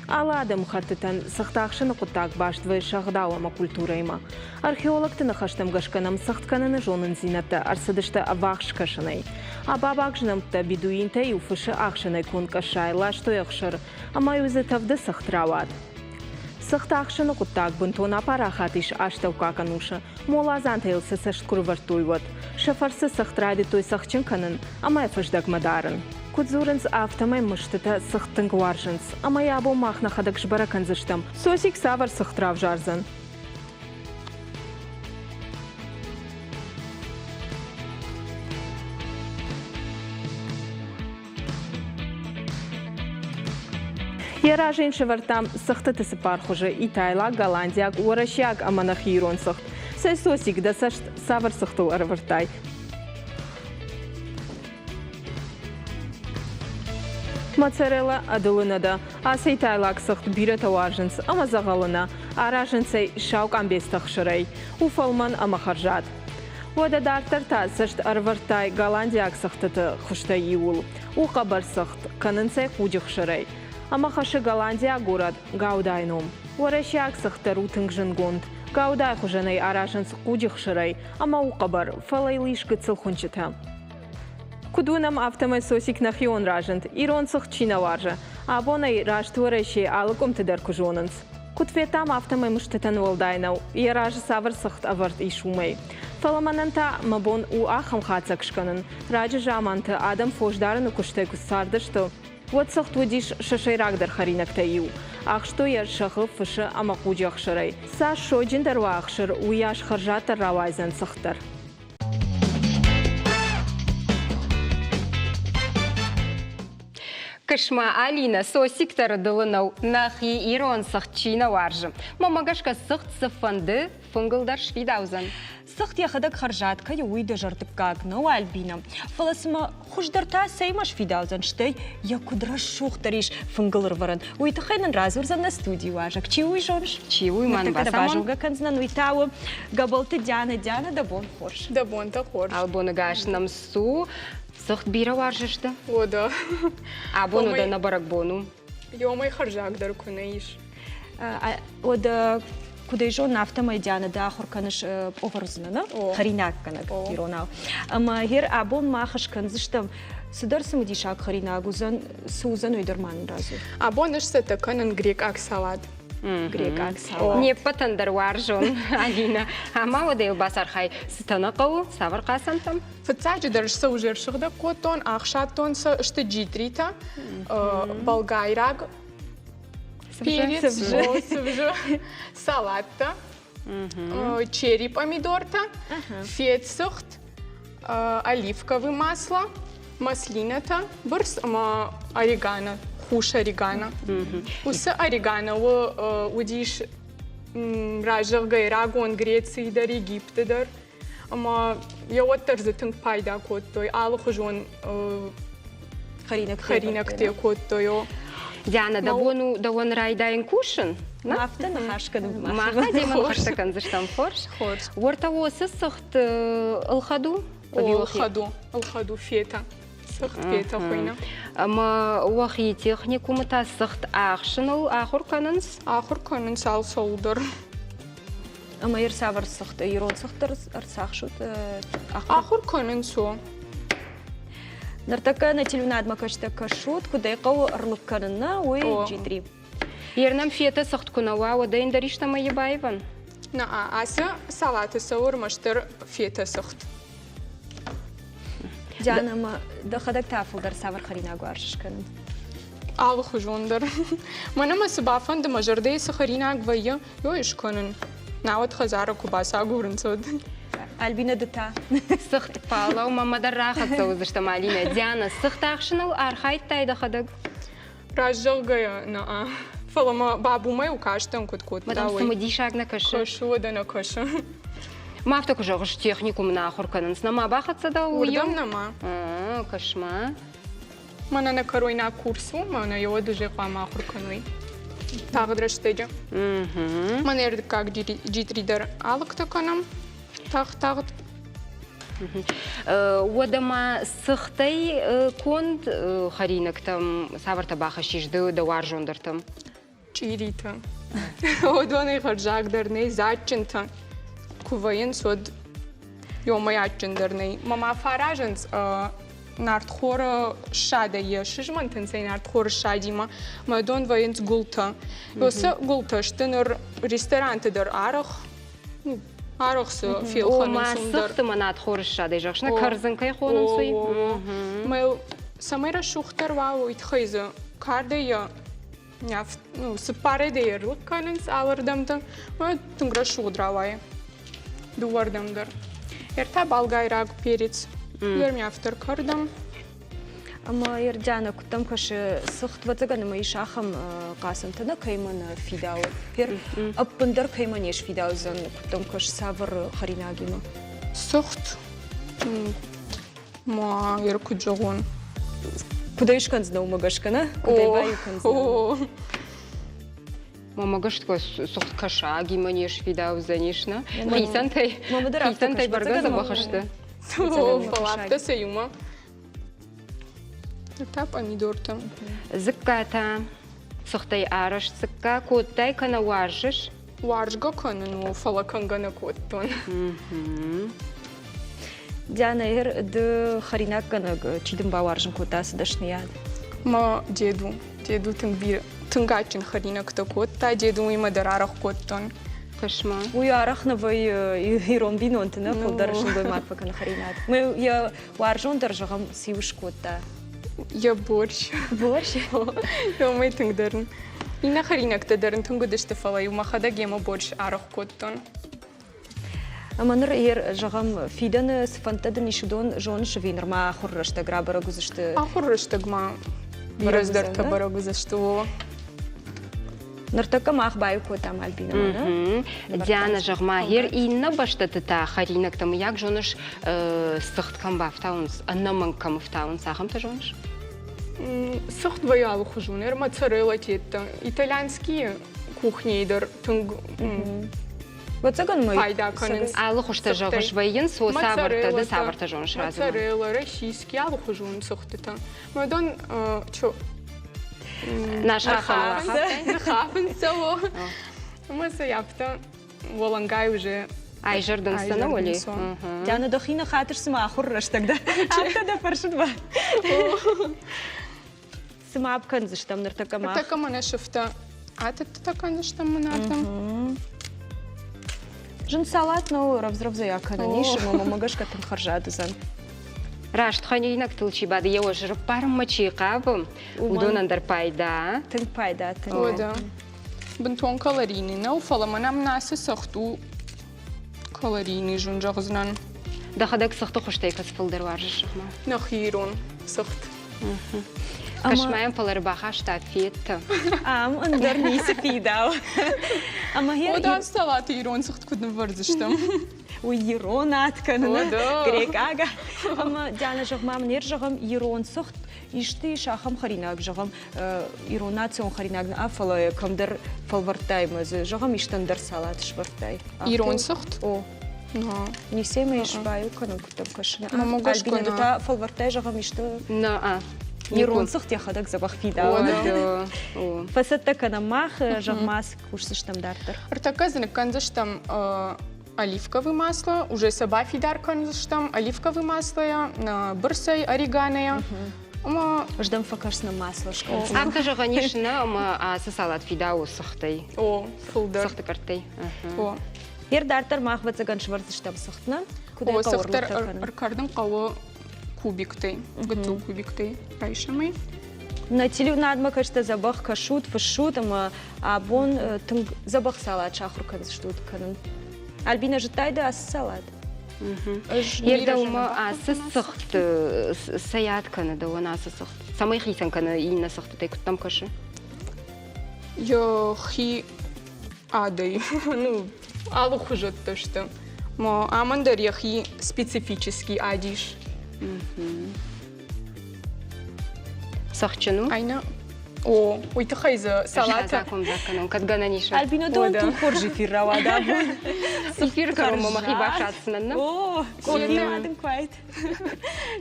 Алы адӕмыхӕттытӕн цыхт ахсыны хъуыддаг баст вӕййы сӕ ӕгъдау ӕмӕ культурӕимӕ. Археологты ныхӕстӕм гӕсгӕ нӕм цыхт кӕныны зонындзинӕдтӕ ӕрцыдысты ӕввахс скӕсӕнӕй. Абабаг знӕмттӕ бедуинтӕ-иу фысы ӕхсӕнӕй конд къӕссайы ластой ӕхсыр, ӕмӕ-иу дзы тӕвды цыхт рауад. Цыхт ахсыны хъуыддаг бынтон апарахат ис астӕуккаг ӕнусы, моладзантӕ йыл сӕ цӕст куы рывӕрдтой, уӕд. Сӕ фӕрцы цыхт райдыдтой цӕхджын кӕнын ӕмӕ йӕ фӕздӕгмӕ дарын. Куыд дзурынц, афтӕмӕй мыстытӕ цыхт тынг уарзынц, ӕмӕ йӕ абон мах нӕхӕдӕг сбӕрӕг кӕндзыстӕм, Сосик цавӕр цыхт равзардзӕн. Йӕ разы йын сӕвӕрдтам цыхтыты цыппар хуызы итайлаг, голландиаг, уӕрӕсейаг ӕмӕ нӕхи ирон цыхт. Цӕй Сосик, дӕ цӕст цавӕр цыхтыл ӕрӕвӕрдтай? Моцарелла ӕдылы нӕ дӕ. Ацы итайлаг цыхт бирӕтӕ уарзынц ӕмӕ дзӕгъӕлы нӕ. Аразынц ӕй сау къамбецты ӕхсырӕй. У фӕлмӕн ӕмӕ хӕрзад. Уӕдӕ дарддӕр та цӕст ӕрывӕрдтай голландиаг цыхтыты хуызтӕй иуыл. У хъӕбӕр цыхт, кӕнынц ӕй хъуджы хсырӕй. Ӕмӕ хӕссы голландиаг горӕт Гаудайы ном. Уӕрӕсейаг цыхт дӕр у тынг зындгонд. Гаудайы хуызӕнӕй аразынц хъуджы хсырӕй ӕмӕ у хъӕбӕр, фӕлӕ йыл ис гыццыл хуынчъытӕ. Куыд уынӕм, афтӕмӕй Сосик нӕхион разынд, ирон цыхт чи нӕ уарзы. Абон ӕй раст Уӕрӕсейы алы къуымты дӕр куы зонынц. Куыд федтам, афтӕмӕй мыстытӕн уӕлдай нӕу, йӕ разы цавӕр цыхт ӕвӕрд ис, уымӕй. Фӕлӕ мӕнӕн та мӕ бон у ахӕм хатдзӕг скӕнын. Раджы заманты адӕм фосдарыны куыстӕй куы цардысты, уӕд цыхт уыдис сӕ сӕйрагдӕр хӕринӕгтӕй иу. Ахстой йӕ сӕгъы, фысы ӕмӕ хъуджы ӕхсырӕй. Цас сойджындӕр уа ӕхсыр, уыйас хӕрзаддӕр рауайдзӕн цыхт дӕр. Кысма Алинӕ Сосик дӕр дылы нӕу, нӕхи ирон цыхт чи нӕ уарзы. Мӕнмӕ гӕсгӕ цыхт цыфӕнды фынгыл дӕр сфидаудзӕн. Цыхт йӕхӕдӕг хӕрзад кӕй у, уый дызӕрдыггаг нӕу Альбина. Фӕлӕ цымӕ хуыздӕр та цӕимӕ сфидаудзӕн, стӕй йӕ куыд рӕсугъддӕр ис фынгыл ӕрвӕрӕн, уый тыххӕй нын радзурдзӕн нӕ студийы уазӕг. Чи уый зоныс? Чи уый мӕн бацамон? Базонгӕ кӕндзынӕн, уый та у Габолты Диана. Диана, дӕ бон хорз. Дӕ бонтӕ хорз. Албоны гас нӕм цу. Цыхт бирӕ уарзыс ды? О, да. Абон уӕдӕ нӕ бӕрӕгбон у. Ёмӕй хӕрзагдӕр куы нӕ ис. Уӕдӕ куыдӕй зонын, афтӕмӕй Диана ды ахуыр кӕныс пъовӕрдзынӕ, нӕ? Хӕринаггӕнӕг иронау. Ӕмӕ гъер абон мах скӕндзыстӕм цыдӕр цымыдисаг хӕринаг уыдзӕн, цы уыдзӕн, уый дӕр ма нын радзур. Абон ӕз цӕттӕ кӕнын грекъаг салат. Грекъаг салат. Не ппӕтӕн дӕр уарзон, Алинӕ. Ӕмӕ уӕдӕ йыл бацархай, цытӕ нӕ хъӕуы, цавӕр хъацӕнтӕм? Фыццаджыдӕр сӕ уже ӕрсыгъдӕг кодтон, ӕхсадтон сӕ сты джитритӕ, болгайраг перец, цывзы, салаттӕ, черри помидортӕ, фетцыхт, оливковый масло, маслинӕтӕ, бырс ӕмӕ орегано, хус орегано. Уыцы орегано уыдис разӕгъгӕ рагон Грецийы дӕр, Египты дӕр. Ӕмӕ йӕ уӕддӕр дзы тынг пайда кодтой, алыхуызон хӕринӕгтӕ кодтой. Диана, дӕ бон у дӕуӕн райдайын кусын? Афтӕ ныхас кӕнын. Мах демӕ ныхӕстӕ кӕндзыстӕм. Хорз. Хорз. Уӕртӕ уоцы цыхт ӕлхӕд у? Ӕлхӕд у, ӕлхӕд у фета. Цыхт фета хуыйны. Ӕмӕ уӕхи техникумы та цыхт ӕхсыныл ахуыр кӕнынц? Ахуыр кӕнынц алцӕуыл дӕр. Ӕмӕ йе рцавӕр цыхт, ирон цыхт дӕр ӕрцахсут? Ахуыр кӕнынц о. Ныртӕккӕ нӕ телеуынадмӕ кӕстӕ кӕсут, куыд ӕй хъӕуы ӕрлыг кӕнын, нӕ, уый джитъри. Ернӕм фета цыхт куы нӕ уа, уӕд ӕй ӕндӕр истӕмӕй баивӕн? Нӕ, ацы салаты цӕуы ӕрмӕстдӕр фета цыхт. Диана, ма дӕхӕдӕг та фылдӕр цавӕр хӕринаг уарзыс кӕнын? Алыхуызон дӕр. Мӕнӕ мӕ цы бафӕнды, мӕ зӕрдӕйы цы хӕринаг вӕййы, уый скӕнын. Науӕд хӕдзары куы бацагурынц, уӕд. Альбина, ды та? Цыхт палау мӕмӕ дӕр рахӕццӕ уыдзыстӕм, Алинӕ. Диана, цыхт ахсыныл архайдтай дӕхӕдӕг? Раст зӕгъгӕйӕ, нӕ. Фӕлӕ мӕ бабумӕ кастӕн куыд кодта, Мадам, цымыдисаг нӕ кӕсы? Кӕсы, уӕдӕ нӕ кӕсы. Ма афтӕ куы зӕгъыс, техникум нӕ ахуыр кӕнынц. Нӕма бахӕццӕ дӕ Уырдӕм нӕма. Кӕс-ма. Мӕнӕ нӕ кӕройнаг курс у, мӕнӕ йӕ уӕд уже хъуамӕ ахуыр кӕной. Тагъд рӕстӕджы. Мӕнӕ ӕрдыккаг джитъри дӕр алыгтӕ кӕнӕм. Тагъд-тагъд. Уӕдӕ ма цыхтӕй конд хӕринӕгтӕм цавӕртӕ бахӕссис ды дӕ уарзондӕртӕм? Чъиритӕ. Уыдонӕй хӕрзагдӕр нӕй, дзаджджынтӕ куы вӕййынц, уӕд ёмӕй адджындӕр нӕй. Мӕ ма фӕаразынц нартхоры ссадӕй йӕ сызмӕнтынц ӕй нартхоры ссадимӕ. Мӕ дон вӕййынц гуылтӕ. Уыцы гуылтӕ сты ныр ресторанты дӕр арӕх, арӕх цы фелхӕнынц уым дӕр. Цыхты мӕ нартхоры ссадӕй зӕгъыс, нӕ кӕрдзын кӕй хонынц, уый? Мӕ цӕмӕй рӕсугъддӕр уа, уый тыххӕй дзы кардӕй йӕ цыппарӕй дӕр ӕрлыг кӕнынц алырдӕмты. Тынг рӕсугъд рауайы дыууӕрдӕм дӕр. Ӕртӕ болгайраг перец. Ермиафтӕр кӕрдӕм. Ӕмӕ Ердиана, куыд дӕм кӕсы, цыхт ӕвӕццӕгӕн ӕмӕ ис ахӕм хъацӕнтӕ нӕ кӕимӕ нӕ фидауы? Ӕппындӕр кӕимӕ не сфидаудзӕн, куыд дӕм кӕсы, цавӕр хӕринагимӕ? Цыхт Ма, ер куыд зӕгъон. Куыд ӕй скӕндзынӕ, уымӕ гӕсгӕ нӕ? Куыд ӕй баиу кӕндзынӕ? Мама гӕсгӕ цыхт кӕсагимӕ не сфидаудзӕнис, нӕ? Хицӕнтӕй, хицӕнтӕй бӕргӕ дзӕбӕх сты. Фӕлӕ афтӕ сӕ иумӕ. Та помидортӕ. Дзыккатӕ, цыхтӕй арӕзт дзыкка кодтай кӕнӕ уарзыс? Уарзгӕ кӕнын у, фӕлӕ кӕнгӕ нӕ кодтон. Диана, ды хӕринаггӕнӕг чи дын бауарзын кодта ацы дӕсныйад? Мӕ деду. Деду тынг бирӕ, тынг адджын хӕринӕгтӕ кодта. Дедуимӕ дӕр арӕх кодтон. Кӕс-ма. Уый арӕх нӕ вӕййы ирон бинонты, нӕ фылдӕр сылгоймаг фӕкӕны хӕринаг. Мӕ йӕ уарзондӕр, зӕгъӕм, циу скодта? Йӕ борщ. Борщ? Уымӕй тынгдӕр. Иннӕ хӕринӕгтӕ дӕр ын тынг уыдысты, фӕлӕ-иу мӕхӕдӕг йемӕ борщ арӕх кодтон. Ӕмӕ ныр, зӕгъӕм, фидӕны цы фӕндтӕ дын ис, уыдон зоныс ӕви нырма ахуыры рӕстӕг рабӕрӕг уыдзысты? Ахуыры рӕстӕг ма бирӕ цыдӕртӕ бӕрӕг уыдзысты. Ныртӕккӕ мах баиу кодтам Альбинӕмӕ, нӕ? Диана, зӕгъ-ма, гъер иннӕ бӕстӕты та хӕринӕгтӕ, мыййаг, зоныс, цыхт кӕм бафтауынц, ӕнӕмӕнг кӕм ӕфтауынц, ахӕмтӕ зоныс? Цыхт вӕййы алыхуызон, моцарелла теттӕ. Итальянские кухнийы дӕр тынг пайда кӕнынц. Алы хуызтӕ зӕгъыс вӕййынц, цавӕртӕ, ды цавӕртӕ зоныс радзурын? Моцарелла, российский, алыхуызон цыхтытӕ. Уыдон ныхафынц цӕуы. Ӕмӕ сӕ афтӕ уӕлӕнгай уже Айзӕрдын сӕ нӕ уӕле? Диана, дӕхи ныхатыр цыма ахуыр рӕстӕг дӕ. Афтӕ дӕ фӕрсын ба. Цы ма кӕндзыстӕм ныртӕккӕ мах? Ныртӕккӕ мӕнӕ сыфтӕ атыдтытӕ кӕндзыстӕм мынатӕм. Зын салат нӕу, рӕвдз-рӕвдзӕй акӕнӕн ис, ӕмӕ мӕмӕ гӕсгӕ тынг хӕрзад уыдзӕн. Раст хӕринӕгтыл чи бады, йӕ зырыппарынмӕ чи хъавы, уыдонӕн дӕр пайда. Тынг пайда, тынг. Уӕдӕ. Бынтон калорийный нӕу, фӕлӕ мӕнӕ мын ацы цыхт у калорийный зын зӕгъдзынӕн. Дӕхӕдӕг цыхты хуызтӕй кӕцы фылдӕр уарзыс, зӕгъ-ма? Нӕхи ирон цыхт. Кӕс-ма йӕм, фӕлӕ ӕрбахаста феттӕ. Ам ӕндӕр ницы фидауы. Ӕмӕ салаты ирон цыхт куыд нывӕрдзыстӕм? Уый ирон ад кӕны, грекъаг. Ӕмӕ Диана, зӕгъ-ма мын, зӕгъӕм, ирон цыхт исты ис ахӕм хӕринаг, зӕгъӕм, ирон национ хӕринаг нӕ, фӕлӕ кӕмдӕр фӕлвӕрдтай ӕмӕ дзы, зӕгъӕм, исты ӕндӕр салат сбӕрдтай. Ирон цыхт? О. Ницӕмӕ ис баиу кӕнын, куыд дӕм кӕсы? Альбина, ды та фӕлвӕрдтай, зӕгъӕм, исты? Нӕ. Ирон цыхт йӕхӕдӕг дзӕбӕх фидауы. Фӕцӕттӕ кӕнӕм мах, зӕгъ-ма, цы кусдзыстӕм дарддӕр? Ӕртӕккӕ дзы ныккӕндзыстӕм оливковый масло, уже сӕ бафидар кӕндзыстӕм оливковый маслойӕ, бырсӕй, ореганойӕ. Ӕмӕ Ӕз дӕм фӕкӕсдзынӕн масло скӕндзынӕн. Афтӕ зӕгъӕн ис, нӕ, ӕмӕ ацы салат фидауы цыхтӕй. О, фылдӕр. Цыхты къӕрттӕй. О. Ер дарддӕр мах ӕвӕццӕгӕн сӕвӕрдзыстӕм цыхт, нӕ? Куыд О, цыхт дӕр ӕркӕрдын хъӕуы кубиктӕй, гыццыл кубиктӕй райсӕм ӕй. Нӕ телеуынадмӕ кӕстӕ дзӕбӕх кӕсут, фыссут ӕмӕ абон тынг дзӕбӕх салат сахуыр кӕндзыстут кӕнын. Альбина, зыдтай ды ацы салат? Ер дӕумӕ ацы цыхт цӕй ад кӕны дӕуӕн ацы цыхт? Цӕмӕй хицӕн кӕны иннӕ цыхтытӕй, куыд дӕм кӕсы? Йӕхи адӕй, ну, алыхуызӕттӕ сты. Ма амӕн дӕр йӕхи специфический ад ис. Цӕхджын у? Айна О, уый тыххӕй дзы салаты... Закомдзаг кӕнон, кӕд гӕнӕн ис. Альбина, дон тынг хорз эфир рауад абон. Эфир кӕронмӕ мӕхи бафсаддзынӕн, нӕ? О, къофи дын куайт.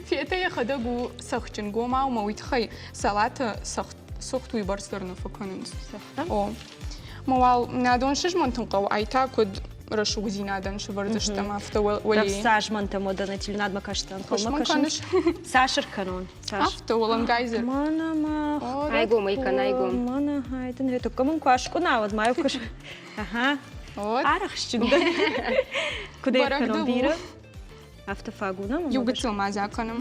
Фета йӕхӕдӕг у цӕхджынгомау, ӕмӕ уый тыххӕй салаты Цыхт уыйбӕрц дӕр нӕ фӕкӕнынц. О. Мӕ уал нӕ дон сызмӕнтын хъӕуы, ай та куыд рӕсугъдзинадӕн сывӕрдзыстӕм, афтӕ уӕлейы. Цас мӕнтӕм уӕдӕ телеуынадмӕ кастӕн, хъӕумӕ кӕсынц. Цас ӕркӕнон? Афтӕ, уӕлӕнгай дзы. Мӕнӕ ма. Айгом ӕй кӕн, айгом. Мӕнӕ, хайдын, тукка мын куы аскъуына, уӕд ма куы Ага. Арӕхстджын дӕ. Куыд ӕркӕнон бирӕ? Афтӕ фаг у, нӕ? Иу гыццыл ма дзы акӕнӕм.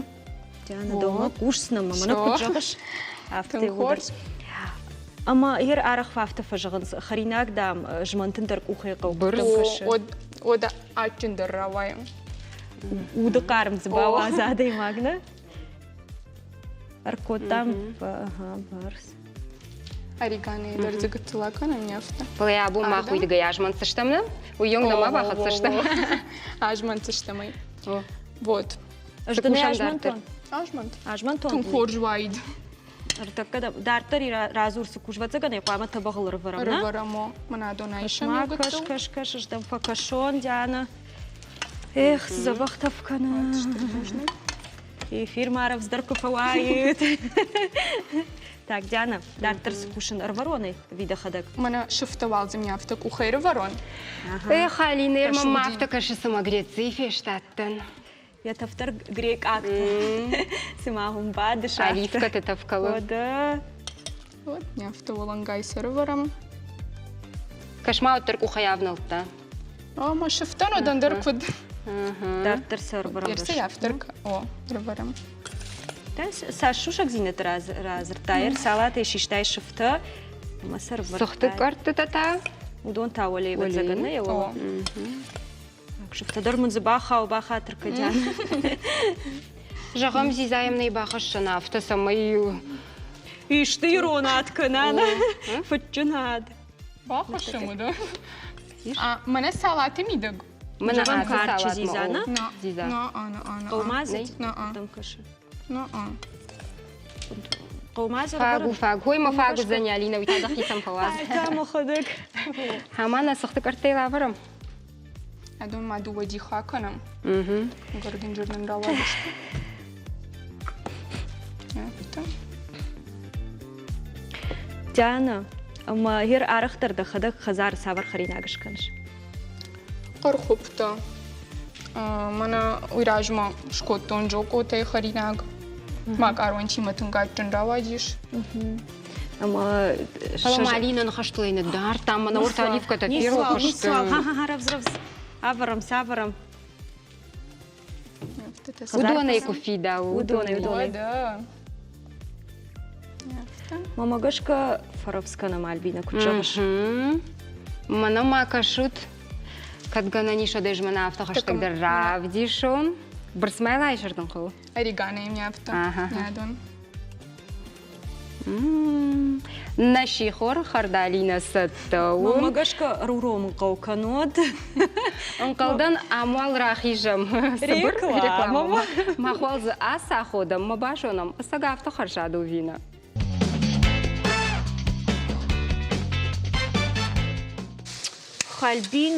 Диана, дӕумӕ хъусдзынӕн, мӕнӕ куыд зӕгъыс, афтӕ хорз. Ӕмӕ йер арӕх афтӕ фӕзӕгъынц, хӕринаг, дам, змӕнтын дӕр къухӕй хъӕуы. Уӕд адджындӕр рауайы. Уды хъарм дзы бауадза адӕймаг, нӕ? Ӕркодтам бӕрц. Орегано дӕр дзы гыццыл акӕнӕм, не афтӕ. Фӕлӕ абон мах уыйдыгӕй азмӕнтдзыстӕм, нӕ? Уый онг нӕма бахӕццӕстӕм. Азмӕнтдзыстӕм ӕй. Вот. Ӕз дын азмӕнтон. Азмӕнт. Азмӕнтон. Тынг хорз уаид. Ӕртӕккӕ дарддӕр радзур цы кусвӕццӕгӕн ӕй хъуамӕ тӕбӕгъыл ӕрывӕрӕм, нӕ? Ӕрывӕрӕм, о. Мӕнӕ адон айсӕм Ма кӕс, кӕс, кӕс, ӕз дӕм фӕкӕсон, Диана. Эх, цы дзӕбӕх тӕф кӕны. Эфир ма рӕвдздӕр куы фӕуаид. Так, Диана, дарддӕр цы кусын ӕрвӕронӕй ӕви дӕхӕдӕг? Мӕнӕ сыфтӕ уалдзынӕ афтӕ къухӕй ӕрывӕрон. Эх, Алинӕ, мӕм афтӕ кӕсы, цыма Грецийы фестадтӕн. Йӕ тӕф дӕр грекъаг цыма уым бадыс. Оливкӕты тӕф кӕлы. Уӕдӕ. Вот, не афтӕ уӕлӕнгай сӕрывӕрӕм. Кӕс-ма, уӕддӕр къухӕй авнӕлдта. Ӕмӕ сыфтӕн уӕд ӕндӕр куыд? Дарддӕр сӕ ӕрвӕрӕм. Ерсӕй афтӕ о, ӕрвӕрӕм. Цас сусӕгдзинӕдтӕ радзырдтай, ӕрсалатӕй систай сыфтӕ ӕмӕ сӕ ӕрвӕрдтай. Цыхты къӕрттытӕ та? Уыдон та уӕле ӕвӕццӕгӕн нӕ уӕле. Сыфтӕ дӕр мын дзы бахау, бахатыр кӕдиан. Зӕгъӕм, дзидзайӕм нӕй бахӕссӕн афтӕ, цӕмӕй Исты ирон ад кӕна, фыдджын ад. Бахӕссӕм уыдон. Мӕнӕ салаты мидӕг. Мӕнӕ Зӕгъӕм, ацы карчы салатмӕ, дзидза, о, на? дзидза. Хъӕумӕ дӕм кӕсы. Хъӕумӕ Фаг у, фаг. Хой мӕ фаг уыдзӕни, Алинӕ, уый та дӕхицӕн фӕуадз. Ай та мӕхӕдӕг. Ӕмӕ нӕ цыхты къӕрттӕй лавӕрӕм. Адон ма дыууӕ дихы акӕнӕм. Гордынджыр нын рауадысты. Афтӕ. Диана, ӕмӕ гьер арӕхдӕр дӕхӕдӕг хӕдзары цавӕр хӕринаг скӕныс? Хъӕрхуыптӕ. Мӕнӕ уый размӕ скодтон зокъотӕй хӕринаг. Макъаронтимӕ тынг адджын рауадис. Ӕмӕ Фӕлӕ ма Алинӕ ныхӕстыл ныддардта, мӕнӕ уырты оливкӕтӕ ферох сты. Рӕвдз, рӕвдз. Ӕвӕрӕм, сӕвӕрӕм. Уыдонӕй куы фидауы. Уыдонӕй, уыдонӕй. Мамӕ гӕсгӕ фӕрӕвдз кӕнӕм, Альбинӕ, куыд зӕгъыс? Мӕнӕ ма кӕсут, кӕд гӕнӕн ис, уӕд ӕз мӕнӕ афтӕ хӕстӕгдӕр равдисон. Бырсмӕ лайсӕрдын хъӕуы? Орегано йын афтӕ. Адон. Нӕ сихор хӕрдалинӕ цӕттӕ у. Мамӕ гӕсгӕ ӕруромын хъӕуы кӕннод. Ӕнхъӕлдӕн, ам уал рахизӕм цыбыр рекламӕмӕ. Мах уал дзы ацаходӕм, ма базонӕм, ӕцӕг афтӕ хӕрзад у ӕви нӕ. Хальбин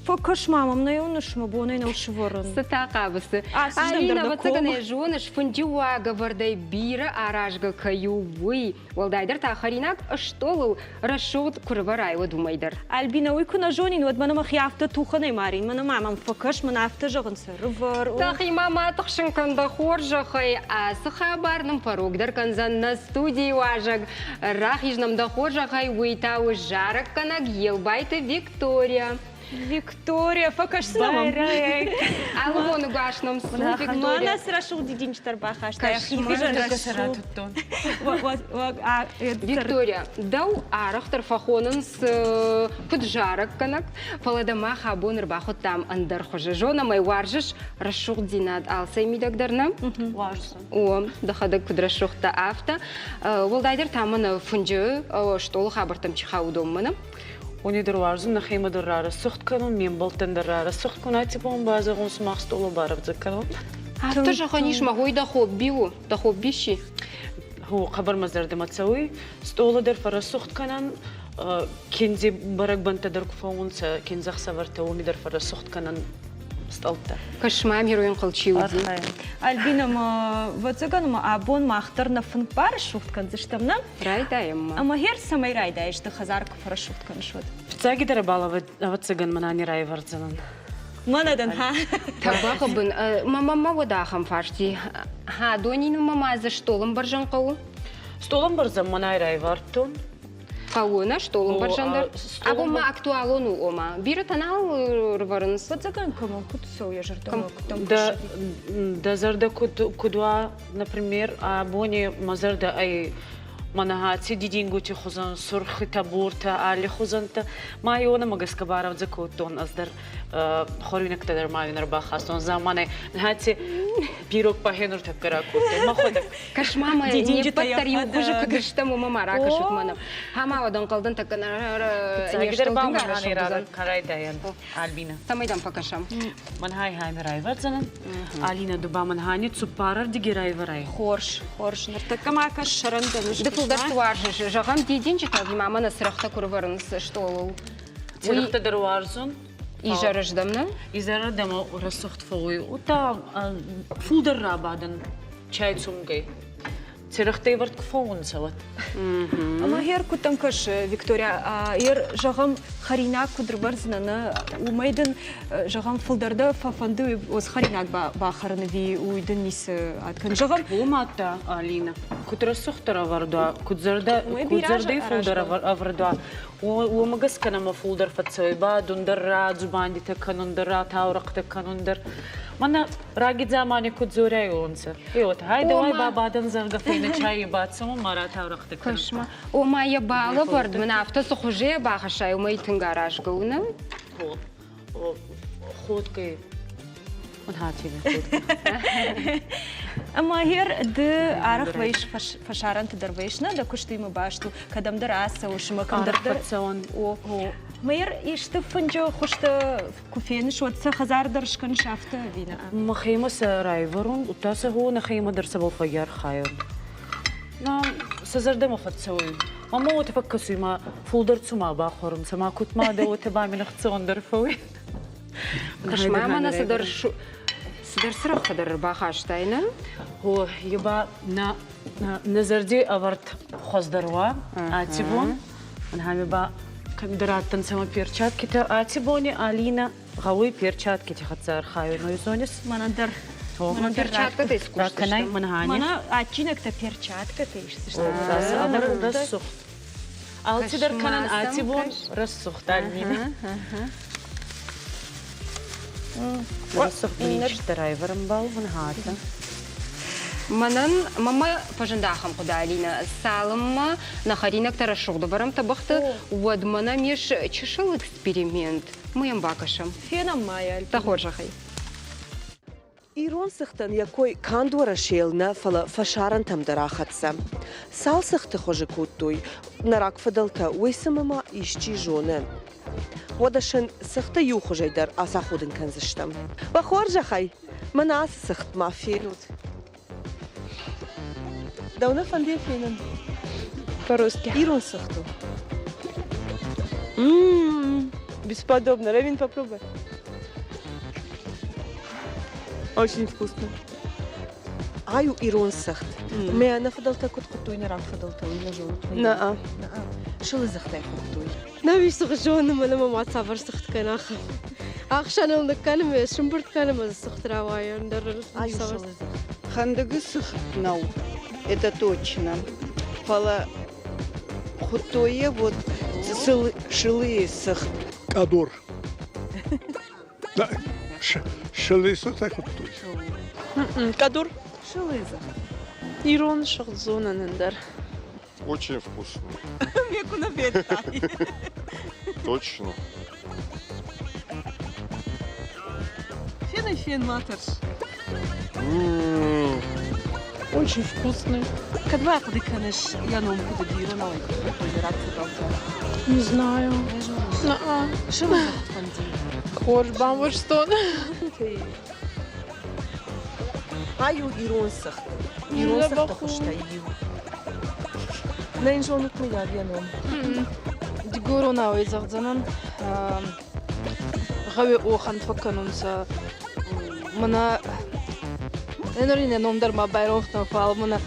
Фӕкӕс-ма мӕм, нӕ уыныс, мӕ бонӕй нӕу сывӕрын. Цытӕ хъавыс? Алина, ӕвӕццӕгӕн ӕй зоныс, фынджы уагӕвӕрдӕй бирӕ аразгӕ кӕй у, уый. Уӕлдайдӕр та хӕринаг стъолыл рӕсугъд куы рывӕрай, уӕд уымӕй дӕр. Альбина, уый куы нӕ зонин, уӕд мӕнӕ мӕхи афтӕ тухӕнӕй марин. Мӕнӕ ма мӕм фӕкӕс, мӕнӕ афтӕ зӕгъын цы рывӕр. Дӕхимӕ ма тыхсын кӕн дӕ хорзӕхӕй. Ацы хабар нын фӕрогдӕр кӕндзӕн нӕ студийы уазӕг. Рахиз нӕм дӕ хорзӕхӕй, уый та у зарӕггӕнӕг Елбайты Виктория. Виктория, фӕкӕсдзынӕ мӕм. Алы боны гуас нӕм цы Виктория. Мӕнӕ цы рӕсугъд дидинджытӕ ӕрбахаста. Виктория, дӕу арӕхдӕр фӕхонынц куыд зарӕггӕнӕг, фӕлӕ дӕ мах абон ӕрбахуыдтам ӕндӕр хуызы. Зонӕм ӕй, уарзыс рӕсугъддзинад алцӕй мидӕг дӕр нӕ? Уарзын. О, дӕхӕдӕг куыд рӕсугъд дӕ, афтӕ. Уӕлдайдӕр та мӕнӕ фынджы стъолы хабӕрттӕм чи хауы, уыдон мӕнӕ. Уони дӕр уарзун, нӕхемӕ дӕр рарӕсугъд кӕнун, ме мбӕлттӕн дӕр рарӕсугъд кӕнун, аци бон базӕгъун, сумах стъоло барӕвдзӕ кӕнун. Афтӕ зӕгъӕн ис, мӕ хой дӕ хобби у, дӕ хобби си? Хо, хъӕбӕр мӕ зӕрдӕмӕ цӕуй. Стъоло дӕр фӕрӕсугъд кӕнӕн, киндзи бӕрӕгбӕнттӕ дӕр ку фӕуунцӕ, киндзӕхсӕвӕртӕ уоми дӕр фӕрӕсугъд кӕнӕн. Стъӕлттӕ. Кӕс-ма, геройӕн хъал чи уыди. Альбина, ма ӕвӕццӕгӕн ма абон мах дӕр нӕ фынг барӕсугъд кӕндзыстӕм, нӕ? Райдайӕм ма. Ӕмӕ гъер цӕмӕй райдайыс ды хӕдзар куы фӕрӕсугъд кӕныс, уӕд? Фыццагидӕр бал ӕвӕццӕгӕн мӕнӕ не райвӕрдзӕнӕн. Мӕнӕ дӕн, ха? Тӕбӕгъы бын. Мӕ уӕд ахӕм фарсти. Хӕдонинмӕ ма дзы стъолӕмбӕрзӕн хъӕуы? Стъолӕмбӕрзӕн мӕнӕй райвӕрдтон. Хъӕуы нӕ стъолӕмбӕрзӕн дӕр. Абон ма актуалон у, ома. Бирӕтӕ нал рывӕрынц. Фыццагӕн кӕмӕн куыд цӕуы йӕ зӕрдӕмӕ, куыд дӕм Дӕ зӕрдӕ куыд уа, например, абони мӕ зӕрдӕ ӕй мӕнӕ аци дидингути хузӕн сурхитӕ, бортӕ, алли хузӕнтӕ. Ма ионӕмӕ гӕсгӕ барӕвдзӕ кодтон ӕз дӕр хуӕруйнӕгтӕ дӕр ма ин ӕрбахастон. Заманай аци пирог пахе нуртӕккӕ ракодтон. Мӕхуӕдӕг. Кӕс-ма мӕ, не ппӕт дӕр иу хуызы куыд стӕм, уымӕ ма ракӕсут мӕнӕ. Ӕмӕ уӕд ӕнхъӕлдӕн тӕккӕ не стыл тынг арӕсугъд уыдзӕн. Райдайӕн, Альбина. Цӕмӕй дӕм фӕкӕсӕм? Мӕн хай хайми райвӕрдзӕнӕн. Алина, ду ба мӕн хани цуппарӕрдиги райвӕрай. Хорз, хорз. Ныртӕккӕ ма кӕс сӕрӕндӕн. Ды фылдӕр цы уарзыс? Зӕгъӕм, дидинджытӕ ӕви ма мӕнӕ цырӕгътӕ куы рывӕрынц стъолыл. Цырӕгътӕ дӕр уарзун. Изӕрыздӕм, нӕ? Изӕрыздӕм рӕсугъд фӕууй. Удта фулдӕр рабадӕн чай цумгӕй. Цирӕгътӕ ӕвӕрд куы фӕуынцӕ, уӕд. Ӕмӕ гъер куыд дӕм кӕсы, Виктория, ер, зӕгъӕм, хӕринаг куыд рывӕрдзынӕ, нӕ, уымӕй дын, зӕгъӕм, фылдӕр дӕ фӕфӕнды уыцы хӕринаг бахӕрын ӕви уый дын ницы ад кӕны? Зӕгъӕм, Уымӕ Алина, куыд рӕсугъддӕр ӕвӕрд уа, куыд зӕрдӕ, куыд зӕрдӕй фылдӕр ӕвӕрд уа, уымӕ гӕсгӕ нӕмӕ фулдӕр фӕцӕуй бадун дӕр, радзубандитӕ кӕнун дӕр, ратаурӕхътӕ кӕнун дӕр. Мӕнӕ раги дзамани куд дзорӕйуонцӕ. Е уотӕ, гьай, давай бабадӕн, зӕгъгӕ, фӕйнӕ чайи бацӕуӕн, ма ратаурӕхътӕ кӕнӕн. Кӕс-ма, ома йӕ балӕвӕрд мын афтӕ цы хуызы йӕ бахӕссай, уымӕй тынг аразгӕ у, нӕ? Ходгӕй. Ӕмӕ гъер ды арӕх вӕййыс фӕсарӕнты дӕр вӕййыс, нӕ дӕ куыстимӕ баст у, кӕдӕмдӕр ацӕуыс ӕмӕ кӕмдӕр дӕр. Фӕцӕуӕн. О, Мӕйыр исты фынджы хуызтӕ куы феныс, уӕд сӕ хӕдзар дӕр скӕныс афтӕ ӕви нӕ? Мӕхемӕ сӕ райвӕрун, удта сӕ гъо нӕхемӕ дӕр цӕбӕл фӕййархайун. На, сӕ зӕрдӕмӕ фӕццӕуй. Мама уотӕ фӕккӕсуй, ма фулдӕр цума бахуӕрунцӕ, ма куд ма дӕ уотӕ ба мин ӕхцӕуӕндӕр фӕууй. Кӕс-ма, мӕнӕ цыдӕр цыдӕр цырӕгътӕ дӕр ӕрбахастай, нӕ? О, еба нӕ нӕ зӕрди ӕвӕрд хуӕздӕр уа аци бон. Ӕнхӕми ба кӕмидӕр адтӕнцӕ мӕ перчаткитӕ. Аци бони Алина гъӕуй перчаткити хӕццӕ архайун. Ой, зонис? Мӕнӕн дӕр. Перчаткӕтӕ искусдзыстӕм. Мӕнӕ адджинӕгтӕ перчаткӕтӕ исдзыстӕм. Рӕсугъд. Алцидӕр кӕнӕн аци бон рӕсугъд Альбина. Рӕсугъд министр райвӕрӕнбӕл хата. Мӕнӕн мӕмӕ фӕзынд ахӕм хъуыды, Алинӕ. Цалынмӕ нӕ хӕринӕгтӕ рӕсугъд ӕвӕрӕм тӕбӕгъты, уӕдмӕ нӕм ис чысыл эксперимент. Мы йӕм бакӕсӕм. Фенӕм ма йӕ. Дӕ хорзӕхӕй. Ирон цыхтӕн йӕ кой канд Уӕрӕсейыл нӕ, фӕлӕ фӕсарӕнтӕм дӕр ахӕццӕ. Цал цыхты хуызы кодтой нӕ рагфыдӕлтӕ, уый цымӕ ма исчи зоны? Уӕдӕ сын цыхты иу хуызӕй дӕр ацаходын кӕндзыстӕм. Уӕ хорзӕхӕй, мӕнӕ ацы цыхт ма фенут. Дӕу нӕ фӕнды фенын? По-русски. Ирон цыхт у. Ммм, бесподобно. Равин, попробуй. Очень вкусно. Ай у ирон цыхт. Мӕ нӕ фыдӕлтӕ куыд хуыдтой, нӕ рагфыдӕлтӕ, уый нӕ зонут? Наа. Сылы дзыхтӕй хуыдтой. Нӕ уый зоны, мӕнӕ мӕ ма цавӕр цыхт кӕна ахӕм. Ӕхсӕныл ныккӕны мӕ сымбырд кӕны мӕ дзы цыхт рауайы, ӕндӕр Ай у сылы дзых. Хӕндыгы цыхт нӕу, это точно. Фӕлӕ хуыдтой йӕ вот сылыйы цыхт. Къӕдор. Шылысытӕ хуыдтой. Къӕдур. Шылыза. Ирон сыгъд зонын ӕндӕр. Очень вкусно. Мекуна федтай. Точно. Фен фен ма тӕрс. Очень вкусный. Кӕд ма хъуыды кӕныс, йӕ ном куыд уыди, иронау куыд хуыдтой йӕ рагфыдӕлтӕ? Не знаю. Сылызӕгъд фӕнди. Хорз бамбӕрстон. Ай у ирон цыхт. Ирон цыхты хуызтӕй иу. Нӕ йын зонут мыййаг йӕ ном? Дигоронау зӕгъдзӕнӕн. Гъӕуи охӕн фӕккӕнунцӕ. Мӕнӕ нур ин ӕ ном дӕр ма байронх дӕн, фал мӕнӕ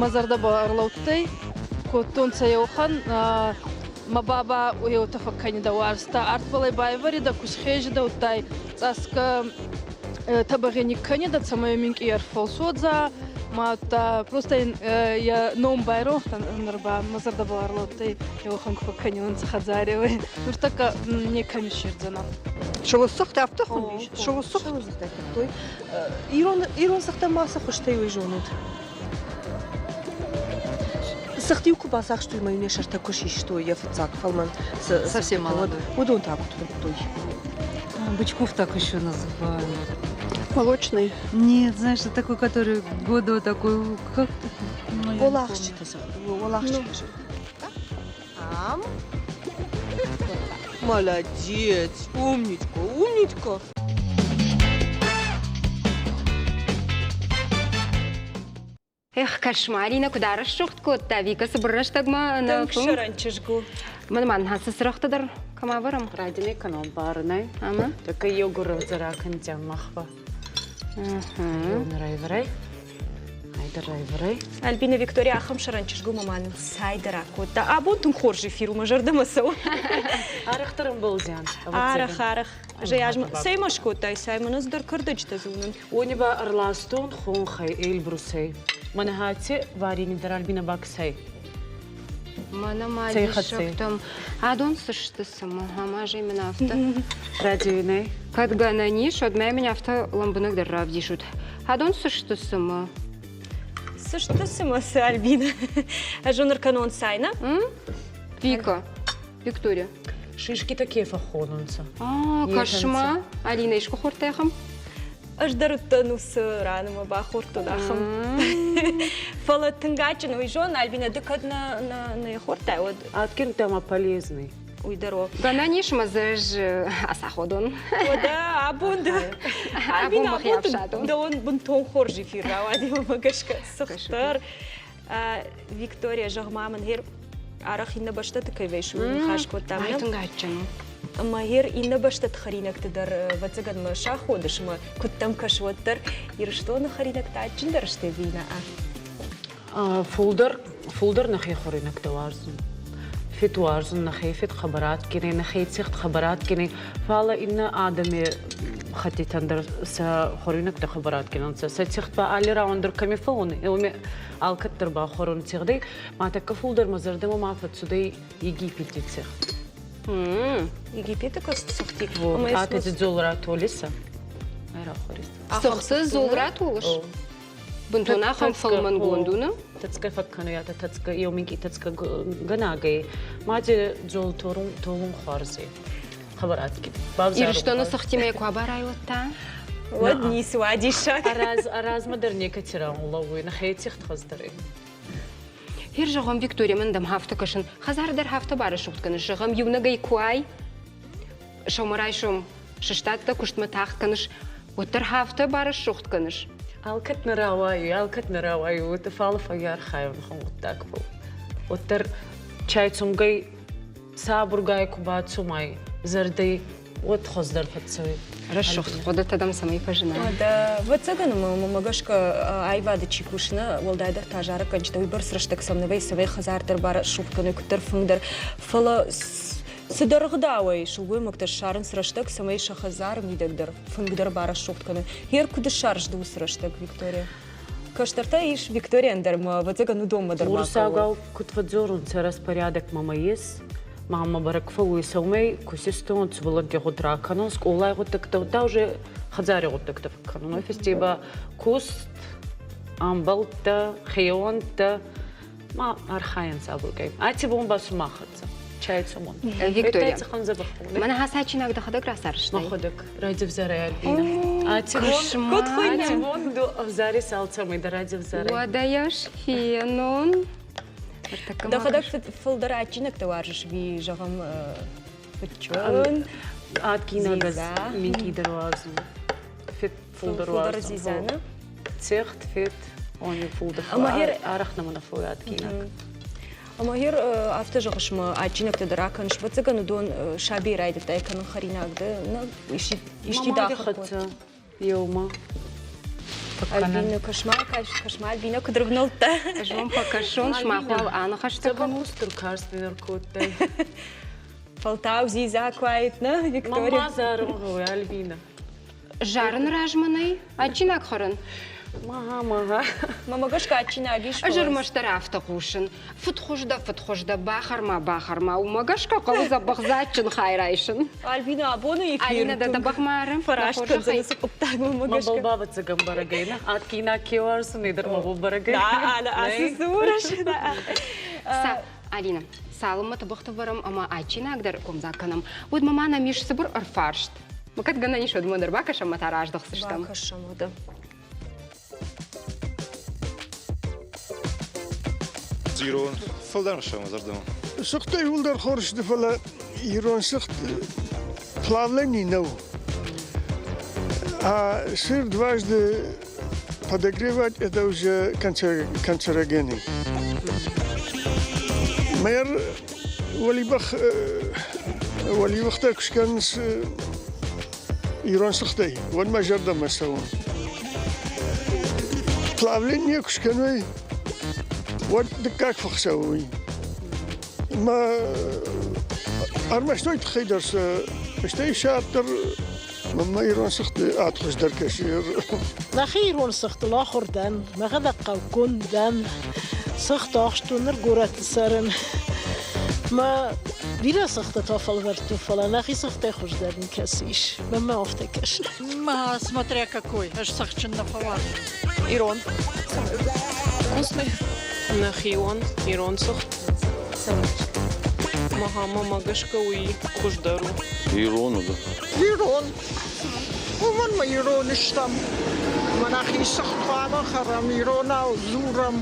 мӕ зӕрдӕбӕл ӕрлӕудтӕй, кодтонцӕ еуӕхӕн мӕ баба еутӕ фӕккӕнидӕ уарзта, артбӕл ӕй байвӕридӕ, ку схезидӕ, удтай цъасгӕ тӕбӕгъи никкӕнидӕ, цӕмӕй минкъий ӕрфӕлсодза, ма удта просто ин йӕ ном байронх дӕн нур ба мӕ зӕрдӕбӕл ӕрлӕудтӕй, еуӕхӕн ку фӕккӕниуонцӕ хӕдзари, нуртӕккӕ некӕми ссердзӕнӕн. Сылысыхт афтӕ хуындис? Сылысыхт. Сылысыхтӕ хуыдтой. Ирон, ирон цыхтӕн ма цы хуызтӕй уый зонут? Цыхт-иу куы бацахстой ӕмӕ-иу нӕ сӕртӕ куы систой йӕ фыццаг фӕлмӕн Совсем молодой. Уыдон та куыд хуыдтой? Бычков так еще называют. Молочный? Нет, знаешь, это такой, который года такой, как ну, Уолахчыты цыхт. Уолахчыты цыхт. Ам. Молодец, умничка, умничка. Эх, кошмарина куыд арӕсугъд кодта, Вика цыбыр рӕстӕгмӕ Тынг сӕрӕн чызг у. Мӕн ма цы цырӕгътӕ дӕр кӕм ӕвӕрӕм? Радине кӕнон барынӕй. Ӕмӕ? Такой йогур ракӕнтӕ махва. Райварай. Айдӕр райварай. Альбина Виктория ахӕм сӕрӕн чызг у, мӕ нын цайдӕр акодта. Абон тынг хорз эфир у, мӕ зӕрдӕмӕ цӕуы. Арӕхдӕр ӕмбӕлдзиан. Арӕх, арӕх. Зӕй цӕй ма скодтай, цай мӕн ӕз дӕр кӕрдӕджытӕ зонын. Уони ба ӕрластон хонхӕй, Эльбрусӕй. Мӕнӕ хӕццӕ варени дӕр Альбина баксӕй. Мӕнӕ ма диссӕгтӕм адон цы сты цымӕ? Ӕмӕ зӕй мын афтӕ. Радионӕй. Кӕд гӕнӕн ис, уӕд мӕ мын афтӕ лӕмбынӕгдӕр равдисут. Адон цы сты цымӕ? Цы сты цымӕ цы, Альбина? Ӕз уын ӕркӕнон цай, нӕ? Вика, Виктория. Шишки такие фӕххонунцӕ. А, кӕс-ма, Алина, искуы хордтай ахӕм? Ӕз дӕр уыдтӕн уыцы раны мӕ бахордтон ахӕм. Фӕлӕ тынг адджын уый зон, Альбина, ды кӕд нӕ, нӕ, нӕ хордтай, уӕд... Адджын ӕмӕ полезный. Уый дӕр о. Гӕнӕн ис ӕмӕ дзы ӕз ацаходон. Уӕдӕ абон ды... Альбина, абон дӕуӕн бынтон хорз эфир рауади, мӕ гӕсгӕ цыхтдӕр. Виктория, зӕгъ-ма мын, гъер арӕх иннӕ бӕстӕты кӕй вӕйсы, уый ныхас кодтам. Ай тынг адджын у. Ӕмӕ гъер иннӕ бӕстӕты хӕринӕгты дӕр, ӕвӕццӕгӕн, мӕ саходыс ӕмӕ куыд дӕм кӕсы, уӕддӕр Ирыстоны хӕринӕгтӕ адджындӕр сты ӕви нӕ? Фулдӕр, фулдӕр нӕхе хӕринӕгтӕ уарзун. Фед уарзун нӕхе фед хъӕбӕр адгин ӕй, нӕхе цихт хъӕбӕр адгин ӕй, фалӕ иннӕ адӕми хӕттитӕн дӕр сӕ хуӕруйнӕгтӕ хъӕбӕр адгин ӕнцӕ. Сӕ цихт ба алли рауӕн дӕр кӕми фӕуун, уоми алкӕддӕр бахуӕрун цигъдӕй. Ма тӕккӕ фулдӕр мӕ зӕрдӕмӕ ма фӕццудӕй Египети цихт. Египеты цыхти? Вот, а ты дзол ратолиса. Цыхты дзол ратолыс? Бынтон ахӕм фӕлмӕнгонд у, нӕ? Тӕцгӕ фӕккӕнуй, ата тӕцгӕ, еу минкъий тӕцгӕ гӕнагӕй. Мади дзол толун хуарзи. Хабар адгин. Ирыстоны цыхтимӕ куы абарай, уӕд та? Уӕд ницы уадиссаг. Аразмӕ дӕр некӕци лӕууй, нӕхе цихт хуӕздӕр ӕй. Хер зӕгъӕм, Виктория, мӕн дӕм афтӕ кӕсын, хӕдзары дӕр афтӕ барӕсугъд кӕныс, зӕгъӕм, иунӕгӕй куы ай, сӕумӕрайсом сыстадтӕ, куыстмӕ тагъд кӕныс, уӕддӕр афтӕ барӕсугъд кӕныс. Алкӕд нӕ рауайы, алкӕд нӕ рауайы, уотӕ фал фӕййархайун гъуддагбӕл. Уӕддӕр чай цумгӕй сабургай ку бацумай, зӕрдӕй уӕд хуӕздӕр фӕццӕуй. Рӕсугъд хъуыдытӕ дӕм цӕмӕй фӕзына? Уӕдӕ, ӕвӕццӕгӕн, мӕ гӕсгӕ аивады чи кусы, нӕ, уӕлдайдӕр та зарӕггӕнджытӕ уыйбӕрц рӕстӕг сӕм нӕ вӕййы, цӕмӕй хӕдзар дӕр барӕсугъд кӕной, куыддӕр фынг дӕр. Фӕлӕ цыдӕр ӕгъдауӕй сылгоймӕгтӕ ссарынц рӕстӕг, цӕмӕй сӕ хӕдзары мидӕг дӕр фынг дӕр барӕсугъд кӕной. Гъер куыд ссарыс ды уыцы рӕстӕг, Виктория? Кӕстӕртӕ ис Викторийӕн дӕр ма, ӕвӕццӕгӕн, уыдонмӕ дӕр бахъӕуы. Уруссагау куд фӕдздзорунцӕ, распорядок мӕмӕ ес. Мамӕ бӕрӕг фӕууй сӕумӕй ку систон, сувӕллӕнтти гъуд ракӕнун, скъолай гъуддӕгтӕ, удта уже хӕдзари гъуддӕгтӕ фӕккӕнун. Уой фӕсте ба куст, ӕмбӕлттӕ, хеуӕнттӕ ма архайӕн сабургай. Аци бон ба сумах хӕццӕ. Чай цумун. Виктория, мӕнӕ хасачинаг дӕхӕдӕг рацарӕзтай? Мӕхуӕдӕг радзивзарӕй Альбина. Аци бон, аци бон ду ӕвзарис алцӕмӕй дӕр радзивзарӕй. Уӕдӕ ӕз фенон. Дӕхӕдӕг фылдӕр адджинӕгтӕ уарзыс ӕви, зӕгъӕм, фыдджын? Адгинаг ӕз минкъийдӕр уарзун. Фед фулдӕр уарзун. Дзидза, нӕ? Цехт, фед, они фулдӕр. Арӕх нӕмӕ нӕ фӕууй адгинаг. Ӕмӕ гъер афтӕ зӕгъыс, мӕ адджинӕгтӕ дӕр акӕныс. Ӕвӕццӕгӕн, уыдон сабийы райдыдтай кӕнын хӕринаг ды, нӕ, исти дахыр кодта. Еумӕ. Альбина, кӕс-ма, кӕс-ма, Альбина куыд рывнӕлдта. Ӕз уӕм фӕкӕсон, сымах уал аныхӕстӕ кӕнут. Стыр карст ӕркодтай. Фӕлтау дзидза куы уаид, нӕ, Виктория? Мама зарын гъой, Альбина. Зарыны размӕ нӕй адджинаг хӕрын? Мага, мага. Мамӕ гӕсгӕ адджинаг ис. Ӕз ӕрмӕстдӕр афтӕ хъусын. Фыдхуыз дӕ, фыдхуыз дӕ, бахӕр-ма, бахӕр-ма. Уымӕ гӕсгӕ хъӕуы дзӕбӕх дзаджджын хай райсын. Альбина, абоны эфир Алина, дӕ тӕбӕгъ ма ары? Фӕраст кӕндзӕн ацы хъуыддагмӕ мӕ гӕсгӕ. Мӕ бавӕццӕгӕн бӕрӕгӕй нӕ. Адгинаг ке уарзун, дӕр мӕ бӕрӕгӕй. Да, ацы дзурыс. Алина, цалынмӕ тыбыгъты вӕрӕм ӕмӕ адджинаг дӕр комдзаг кӕнӕм, уӕдмӕ ма нӕм ис цыбыр ӕрфарст. Кӕд гӕнӕн ис, уӕдмӕ дӕр бакӕсӕм ӕмӕ та раздӕхдзыстӕм. Бакӕсӕм, уӕдӕ. Ирон фылдӕр сӕм зӕрдӕмӕ. Сыгъдтӕ иууылдӕр хорз сты, фӕлӕ ирон сыгъд плавлений нӕу. А сыр дважды подогревать это уже канцерогены. Мэр уӕлибӕх уӕливыхтӕ куы скӕнынц ирон сыгъдӕй, уӕд мӕ зӕрдӕмӕ цӕуы. Плавление куы скӕной, уӕд дыккаг фых цӕуы уый. Мӕ ӕрмӕст уый тыххӕй дӕр сӕ стӕй сӕ ад дӕр мӕнмӕ ирон сыгъды ад хуыздӕр кӕсы. Нӕхи ирон сыгъдыл ахуыр дӕн, мӕхӕдӕг хъӕуккон дӕн. Сыгъд ахст у, ныр горӕты цӕрын. Мӕ бирӕ сыгъдтытӕ фӕлвӕрдтон, фӕлӕ нӕхи сыгъдтӕй хуыздӕр никӕцы ис. Мӕнмӕ афтӕ кӕсы. Ма, смотря какой, ӕз цӕхджын нӕ фӕуарзын. Ирон. Вкусный. Нӕхион, ирон цыхт. Мӕ гӕсгӕ уый хуыздӕр у. Ирон уыд. Ирон. Уымӕн ма ирон стӕм. Мӕ нӕхи цыхт хъуамӕ хӕрӕм, иронау дзурӕм,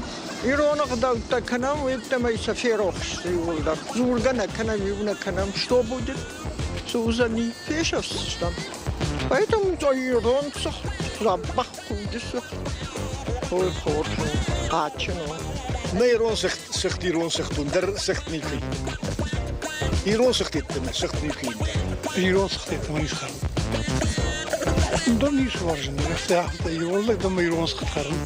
ирон ӕгъдӕуттӕ кӕнӕм, уыдтӕмӕй сӕ ферох сты иууылдӕр. Дзургӕ нӕ кӕнӕм, иу нӕ кӕнӕм. Что будет? Цы уыдзӕни? Фесӕфдзыстӕм. Поэтому ирон цыхт дзӕбӕх хъуджы цыхт. Ой, хорз у, адджын у. Нӕ ирон цыхт, цыхт ирон цыхт у, ӕндӕр цыхт никуы. Ирон цыхт йеддӕмӕ цыхт никуы Ирон цыхт йеддӕмӕ ницы хӕрын. Ӕндӕр ницы уарзын, афтӕ афтӕ ирон лӕг ӕмӕ ирон цыхт хӕрын.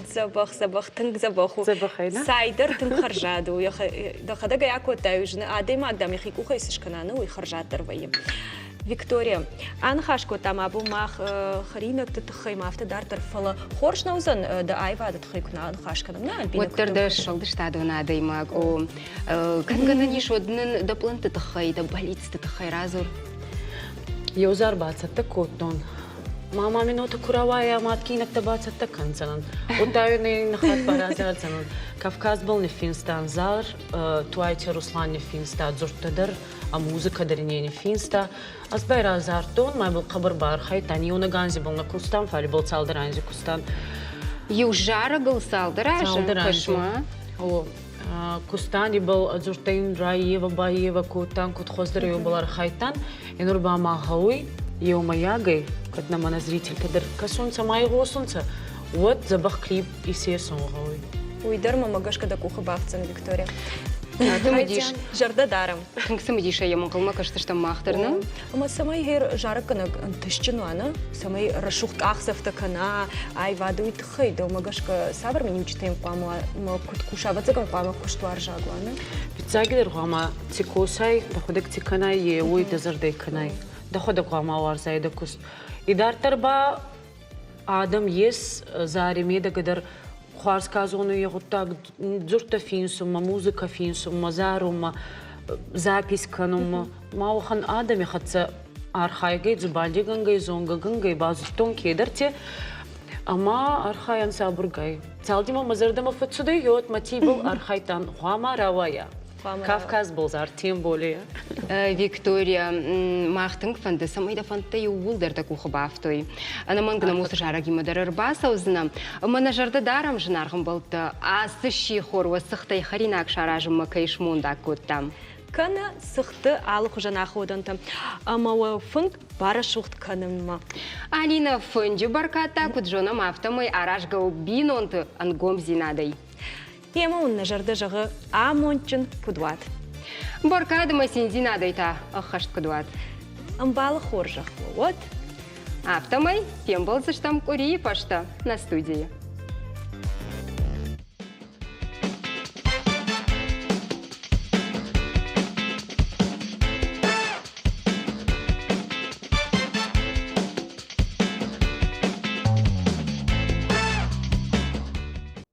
Дзӕбӕх, дзӕбӕх, тынг дзӕбӕх у. Дзӕбӕхӕй, нӕ? Цай дӕр тынг хӕрзад у. Дӕхӕдӕг ӕй акодтай, зыны адӕймаг дӕм йӕхи къухӕй цы скӕна, ну, уый хӕрзаддӕр вӕййы. Виктория, аныхас кодтам абон мах хӕринӕгты тыххӕй ма афтӕ дарддӕр, фӕлӕ хорз нӕ уыдзӕн дӕ аивады тыххӕй куы нӕ аныхас кӕнӕм, нӕ, Альбина? Уӕддӕр дӕ сфӕлдыстадон адӕймаг, о, кӕд гӕнӕн ис, уӕд нын дӕ пълӕнтты тыххӕй, дӕ бӕллицты тыххӕй радзур. Еу зар бацӕттӕ кодтон. Мама минуты ку рауайа, ма адгийнӕгтӕ бацӕттӕ кӕндзӕнӕн. Удта ин хатт баразардзӕнӕн. Кавказбӕл ниффинстан зар, Туайти Руслан ниффинста дзурдтӕ дӕр, а музыка дӕр не ниффинста. Ӕз ба разардтон, ма ибӕл хъӕбӕр баархайдтан. Еунӕг анзи бал нӕ кустан, фал ибӕл цалдӕр анзи кустан. Еу зарӕгыл цалдӕр азы? Цалдӕр анзи. О, кустан ибӕл дзурдтӕ ин раййева баййева кодтан, куд хуӕздӕр ибӕл архайдтан. И нур ба ма гъӕуй еумӕйагӕй, кӕд нӕмӕ нӕ зрительтӕ дӕр кӕсунцӕ ма игъосунцӕ, уӕд дзӕбӕх клип исесун гъӕуй. Уый дӕр мӕмӕ гӕсгӕ дӕ къухы бафтдзӕн, Виктория. Цымыдис. Зӕрдӕ дарӕм. Тынг цымыдисӕй йӕм ӕнхъӕлмӕ кӕсдзыстӕм мах дӕр, нӕ? Ӕмӕ цӕмӕй гъер зарӕггӕнӕг ӕнтыстджын уа, нӕ? Цӕмӕй рӕсугъд къахдзӕфтӕ кӕна, аивады уый тыххӕй, дӕумӕ гӕсгӕ цавӕр миниуджытӕ йын хъуамӕ уа, куыд куса, ӕвӕццӕгӕн хъуамӕ куыстуарзаг уа, нӕ? Фиццагидӕр хъуамӕ ци косай, дӕхуӕдӕг ци кӕнай, е уой дӕ зӕрдӕй кӕнай. Дӕхуӕдӕг хъуамӕ уарзай дӕ куст. Идарддӕр ба адӕм ес зари медӕгӕ дӕр хуарз ка зонуй е гъуддаг дзурдтӕ финсунмӕ, музыкӕ финсунмӕ, зарунмӕ, запись кӕнунмӕ. Ма уӕхӕн адӕми хӕццӕ архайгӕй, дзубандигӕнгӕй, зонгӕгӕнгӕй базудтон кедӕрти ӕма архайӕн сабургай. Цалдимӕ мӕ зӕрдӕмӕ фӕццудӕй, гъе мотивбӕл архайдтан, гъуама рауайа. Кавказ был тем более. Виктория, мах тынг фӕнды, цӕмӕй дӕ фӕндтӕ иууылдӕр дӕ къухы бафтой. Ӕнӕмӕнг нӕм уыцы зарӕгимӕ дӕр ӕрбацӕудзынӕ. Ӕмӕ нӕ зӕрдӕ дарӕм, зынаргъ ӕмбӕлттӕ, ацы сихор уӕ цыхтӕй хӕринаг саразынмӕ кӕй смондаг кодтам. Кӕнӕ цыхты алыхуызӕн аходӕнтӕ ӕмӕ уӕ фынг барӕсугъд кӕнынмӕ. Алинӕ, фынджы бӕркад та, куыд зонӕм, афтӕмӕй аразгӕ у бинонты ӕнгомдзинадӕй. Йемӕ уын нӕ зӕрдӕ зӕгъы амондджын куыд уат. Бӕркад ӕмӕ циндзинадӕй та ӕххӕст куыд уат.